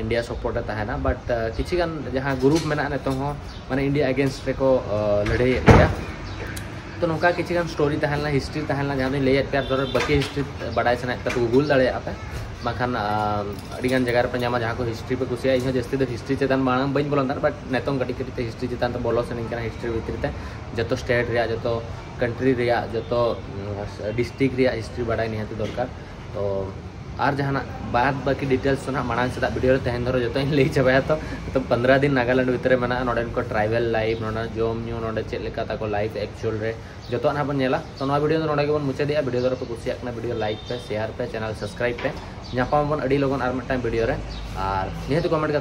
ᱤᱱᱰᱤᱭᱟ ᱥᱟᱯᱳᱨᱴ ᱮ ᱛᱟᱦᱮᱱᱟ᱾ ᱵᱟᱴ ᱠᱤᱪᱷᱤ ᱜᱟᱱ ᱡᱟᱦᱟᱸ ᱜᱨᱩᱯ ᱢᱮᱱᱟᱜᱼᱟ ᱱᱤᱛᱚᱝ ᱦᱚᱸ ᱢᱟᱱᱮ ᱤᱱᱰᱤᱭᱟ ᱮᱜᱮᱱᱥᱴ ᱨᱮᱠᱚ ᱞᱟᱹᱲᱦᱟᱹᱭᱮᱫ ᱜᱮᱭᱟ᱾ ᱛᱚ ᱱᱚᱝᱠᱟ ᱠᱤᱪᱷᱤ ᱜᱟᱱ ᱥᱴᱳᱨᱤ ᱛᱟᱦᱮᱸ ᱞᱮᱱᱟ, ᱦᱤᱥᱴᱨᱤ ᱛᱟᱦᱮᱸ ᱞᱮᱱᱟ, ᱡᱟᱦᱟᱸ ᱫᱚᱧ ᱞᱟᱹᱭᱮᱫ ᱯᱮᱭᱟ᱾ ᱟᱨ ᱫᱷᱚᱨᱚ ᱵᱟᱹᱠᱤ ᱦᱤᱥᱴᱨᱤ ᱵᱟᱰᱟᱭ ᱥᱟᱱᱟᱭᱮᱫ ᱯᱮ ᱛᱚ ᱜᱩᱜᱩᱞ ᱫᱟᱲᱮᱭᱟᱜᱼᱟ ᱯᱮ, ᱵᱟᱝᱠᱷᱟᱱ ᱟᱹᱰᱤ ᱜᱟᱱ ᱡᱟᱭᱜᱟ ᱨᱮᱯᱮ ᱧᱟᱢᱟ ᱡᱟᱦᱟᱸ ᱠᱚ ᱦᱤᱥᱴᱨᱤ ᱯᱮ ᱠᱩᱥᱤᱭᱟᱜᱼᱟ᱾ ᱤᱧ ᱦᱚᱸ ᱡᱟᱹᱥᱛᱤ ᱫᱚ ᱦᱤᱥᱴᱨᱤ ᱪᱮᱛᱟᱱ ᱢᱟᱲᱟᱝ ᱵᱟᱹᱧ ᱵᱚᱞᱚᱱ ᱛᱟᱦᱮᱸᱫ, ᱵᱟᱴ ᱱᱤᱛᱚᱝ ᱠᱟᱹᱴᱤᱡ ᱠᱟᱹᱴᱤᱡ ᱛᱮ ᱦᱤᱥᱴᱨᱤ ᱪᱮᱛᱟᱱ ᱛᱮ ᱵᱚᱞᱚ ᱥᱟᱱᱟᱧ ᱠᱟᱱᱟ, ᱦᱤᱥᱴᱨᱤ ᱵᱷᱤᱛᱨᱤ ᱛᱮ ᱡᱚᱛᱚ ᱥᱴᱮᱴ ᱨᱮᱭᱟᱜ, ᱡᱚᱛᱚ ᱠᱟᱱᱴᱨᱤ ᱨᱮᱭᱟᱜ, ᱡᱚᱛᱚ ᱰᱤᱥᱴᱨᱤᱠᱴ ᱨᱮᱭᱟᱜ ᱦᱤᱥᱴᱨᱤ ᱵᱟᱰᱟᱭ ᱱᱤᱦᱟᱹᱛ ᱫᱚᱨᱠᱟᱨ᱾ ᱛᱚ ᱟᱨ ᱡᱟᱦᱟᱱᱟᱜ ᱵᱟᱫ ᱵᱟᱹᱠᱤ ᱰᱤᱴᱮᱞᱥ ᱫᱚ ᱱᱟᱦᱟᱜ ᱢᱟᱲᱟᱝ ᱥᱮᱫᱟᱜ ᱵᱷᱤᱰᱤᱭᱳ ᱨᱮ ᱛᱮᱦᱮᱧ ᱫᱷᱚᱨᱚ ᱡᱚᱛᱚᱧ ᱞᱟᱹᱭ ᱪᱟᱵᱟᱭᱟ᱾ ᱛᱚ ᱱᱤᱛᱚᱝ ᱯᱚᱱᱫᱽᱨᱟ ᱫᱤᱱ ᱱᱟᱜᱟᱞᱮᱱᱰ ᱵᱷᱤᱛᱨᱤ ᱨᱮ ᱢᱮᱱᱟᱜᱼᱟ, ᱱᱚᱰᱮᱱ ᱠᱚ ᱴᱨᱟᱭᱵᱮᱞ ᱞᱟᱭᱤᱯᱷ, ᱱᱚᱰᱮ ᱡᱚᱢ ᱧᱩ, ᱱᱚᱰᱮ ᱪᱮᱫ ᱞᱮᱠᱟ ᱛᱟᱠᱚ ᱞᱟᱭᱤᱯᱷ ᱮᱠᱪᱩᱭᱟᱞ ᱨᱮ, ᱡᱚᱛᱚᱣᱟᱜ ᱱᱟᱦᱟᱜ ᱵᱚᱱ ᱧᱮᱞᱟ᱾ ᱛᱚ ᱱᱚᱣᱟ ᱵᱷᱤᱰᱤᱭᱳ ᱫᱚ ᱱᱚᱰᱮ ᱜᱮᱵᱚᱱ ᱢᱩᱪᱟᱹᱫᱮᱜᱼᱟ᱾ ᱵᱷᱤᱰᱤᱭᱳ ᱫᱚ ᱯᱮ ᱠᱩᱥᱤᱭᱟᱜ ᱠᱟᱱᱟ, ᱵᱷᱤᱰᱤᱭᱳ ᱞᱟᱭᱤᱠ ᱯᱮ, ᱥᱮᱭᱟᱨ ᱯᱮ, ᱪᱮᱱᱮᱞ ᱥᱟᱵᱥᱠᱨᱟᱭᱤᱵ ᱯᱮ᱾ ᱧᱟᱯᱟᱢ ᱟᱵᱚᱱ ᱟᱹᱰᱤ ᱞᱚᱜᱚᱱ ᱟᱨ ᱢᱤᱫᱴᱟᱝ ᱵᱷᱤᱰᱤᱭᱳ ᱨᱮ, ᱟᱨ ᱱᱤᱦᱟᱹᱛ ᱠᱚᱢᱮᱱᱴ ᱠᱟᱛᱮ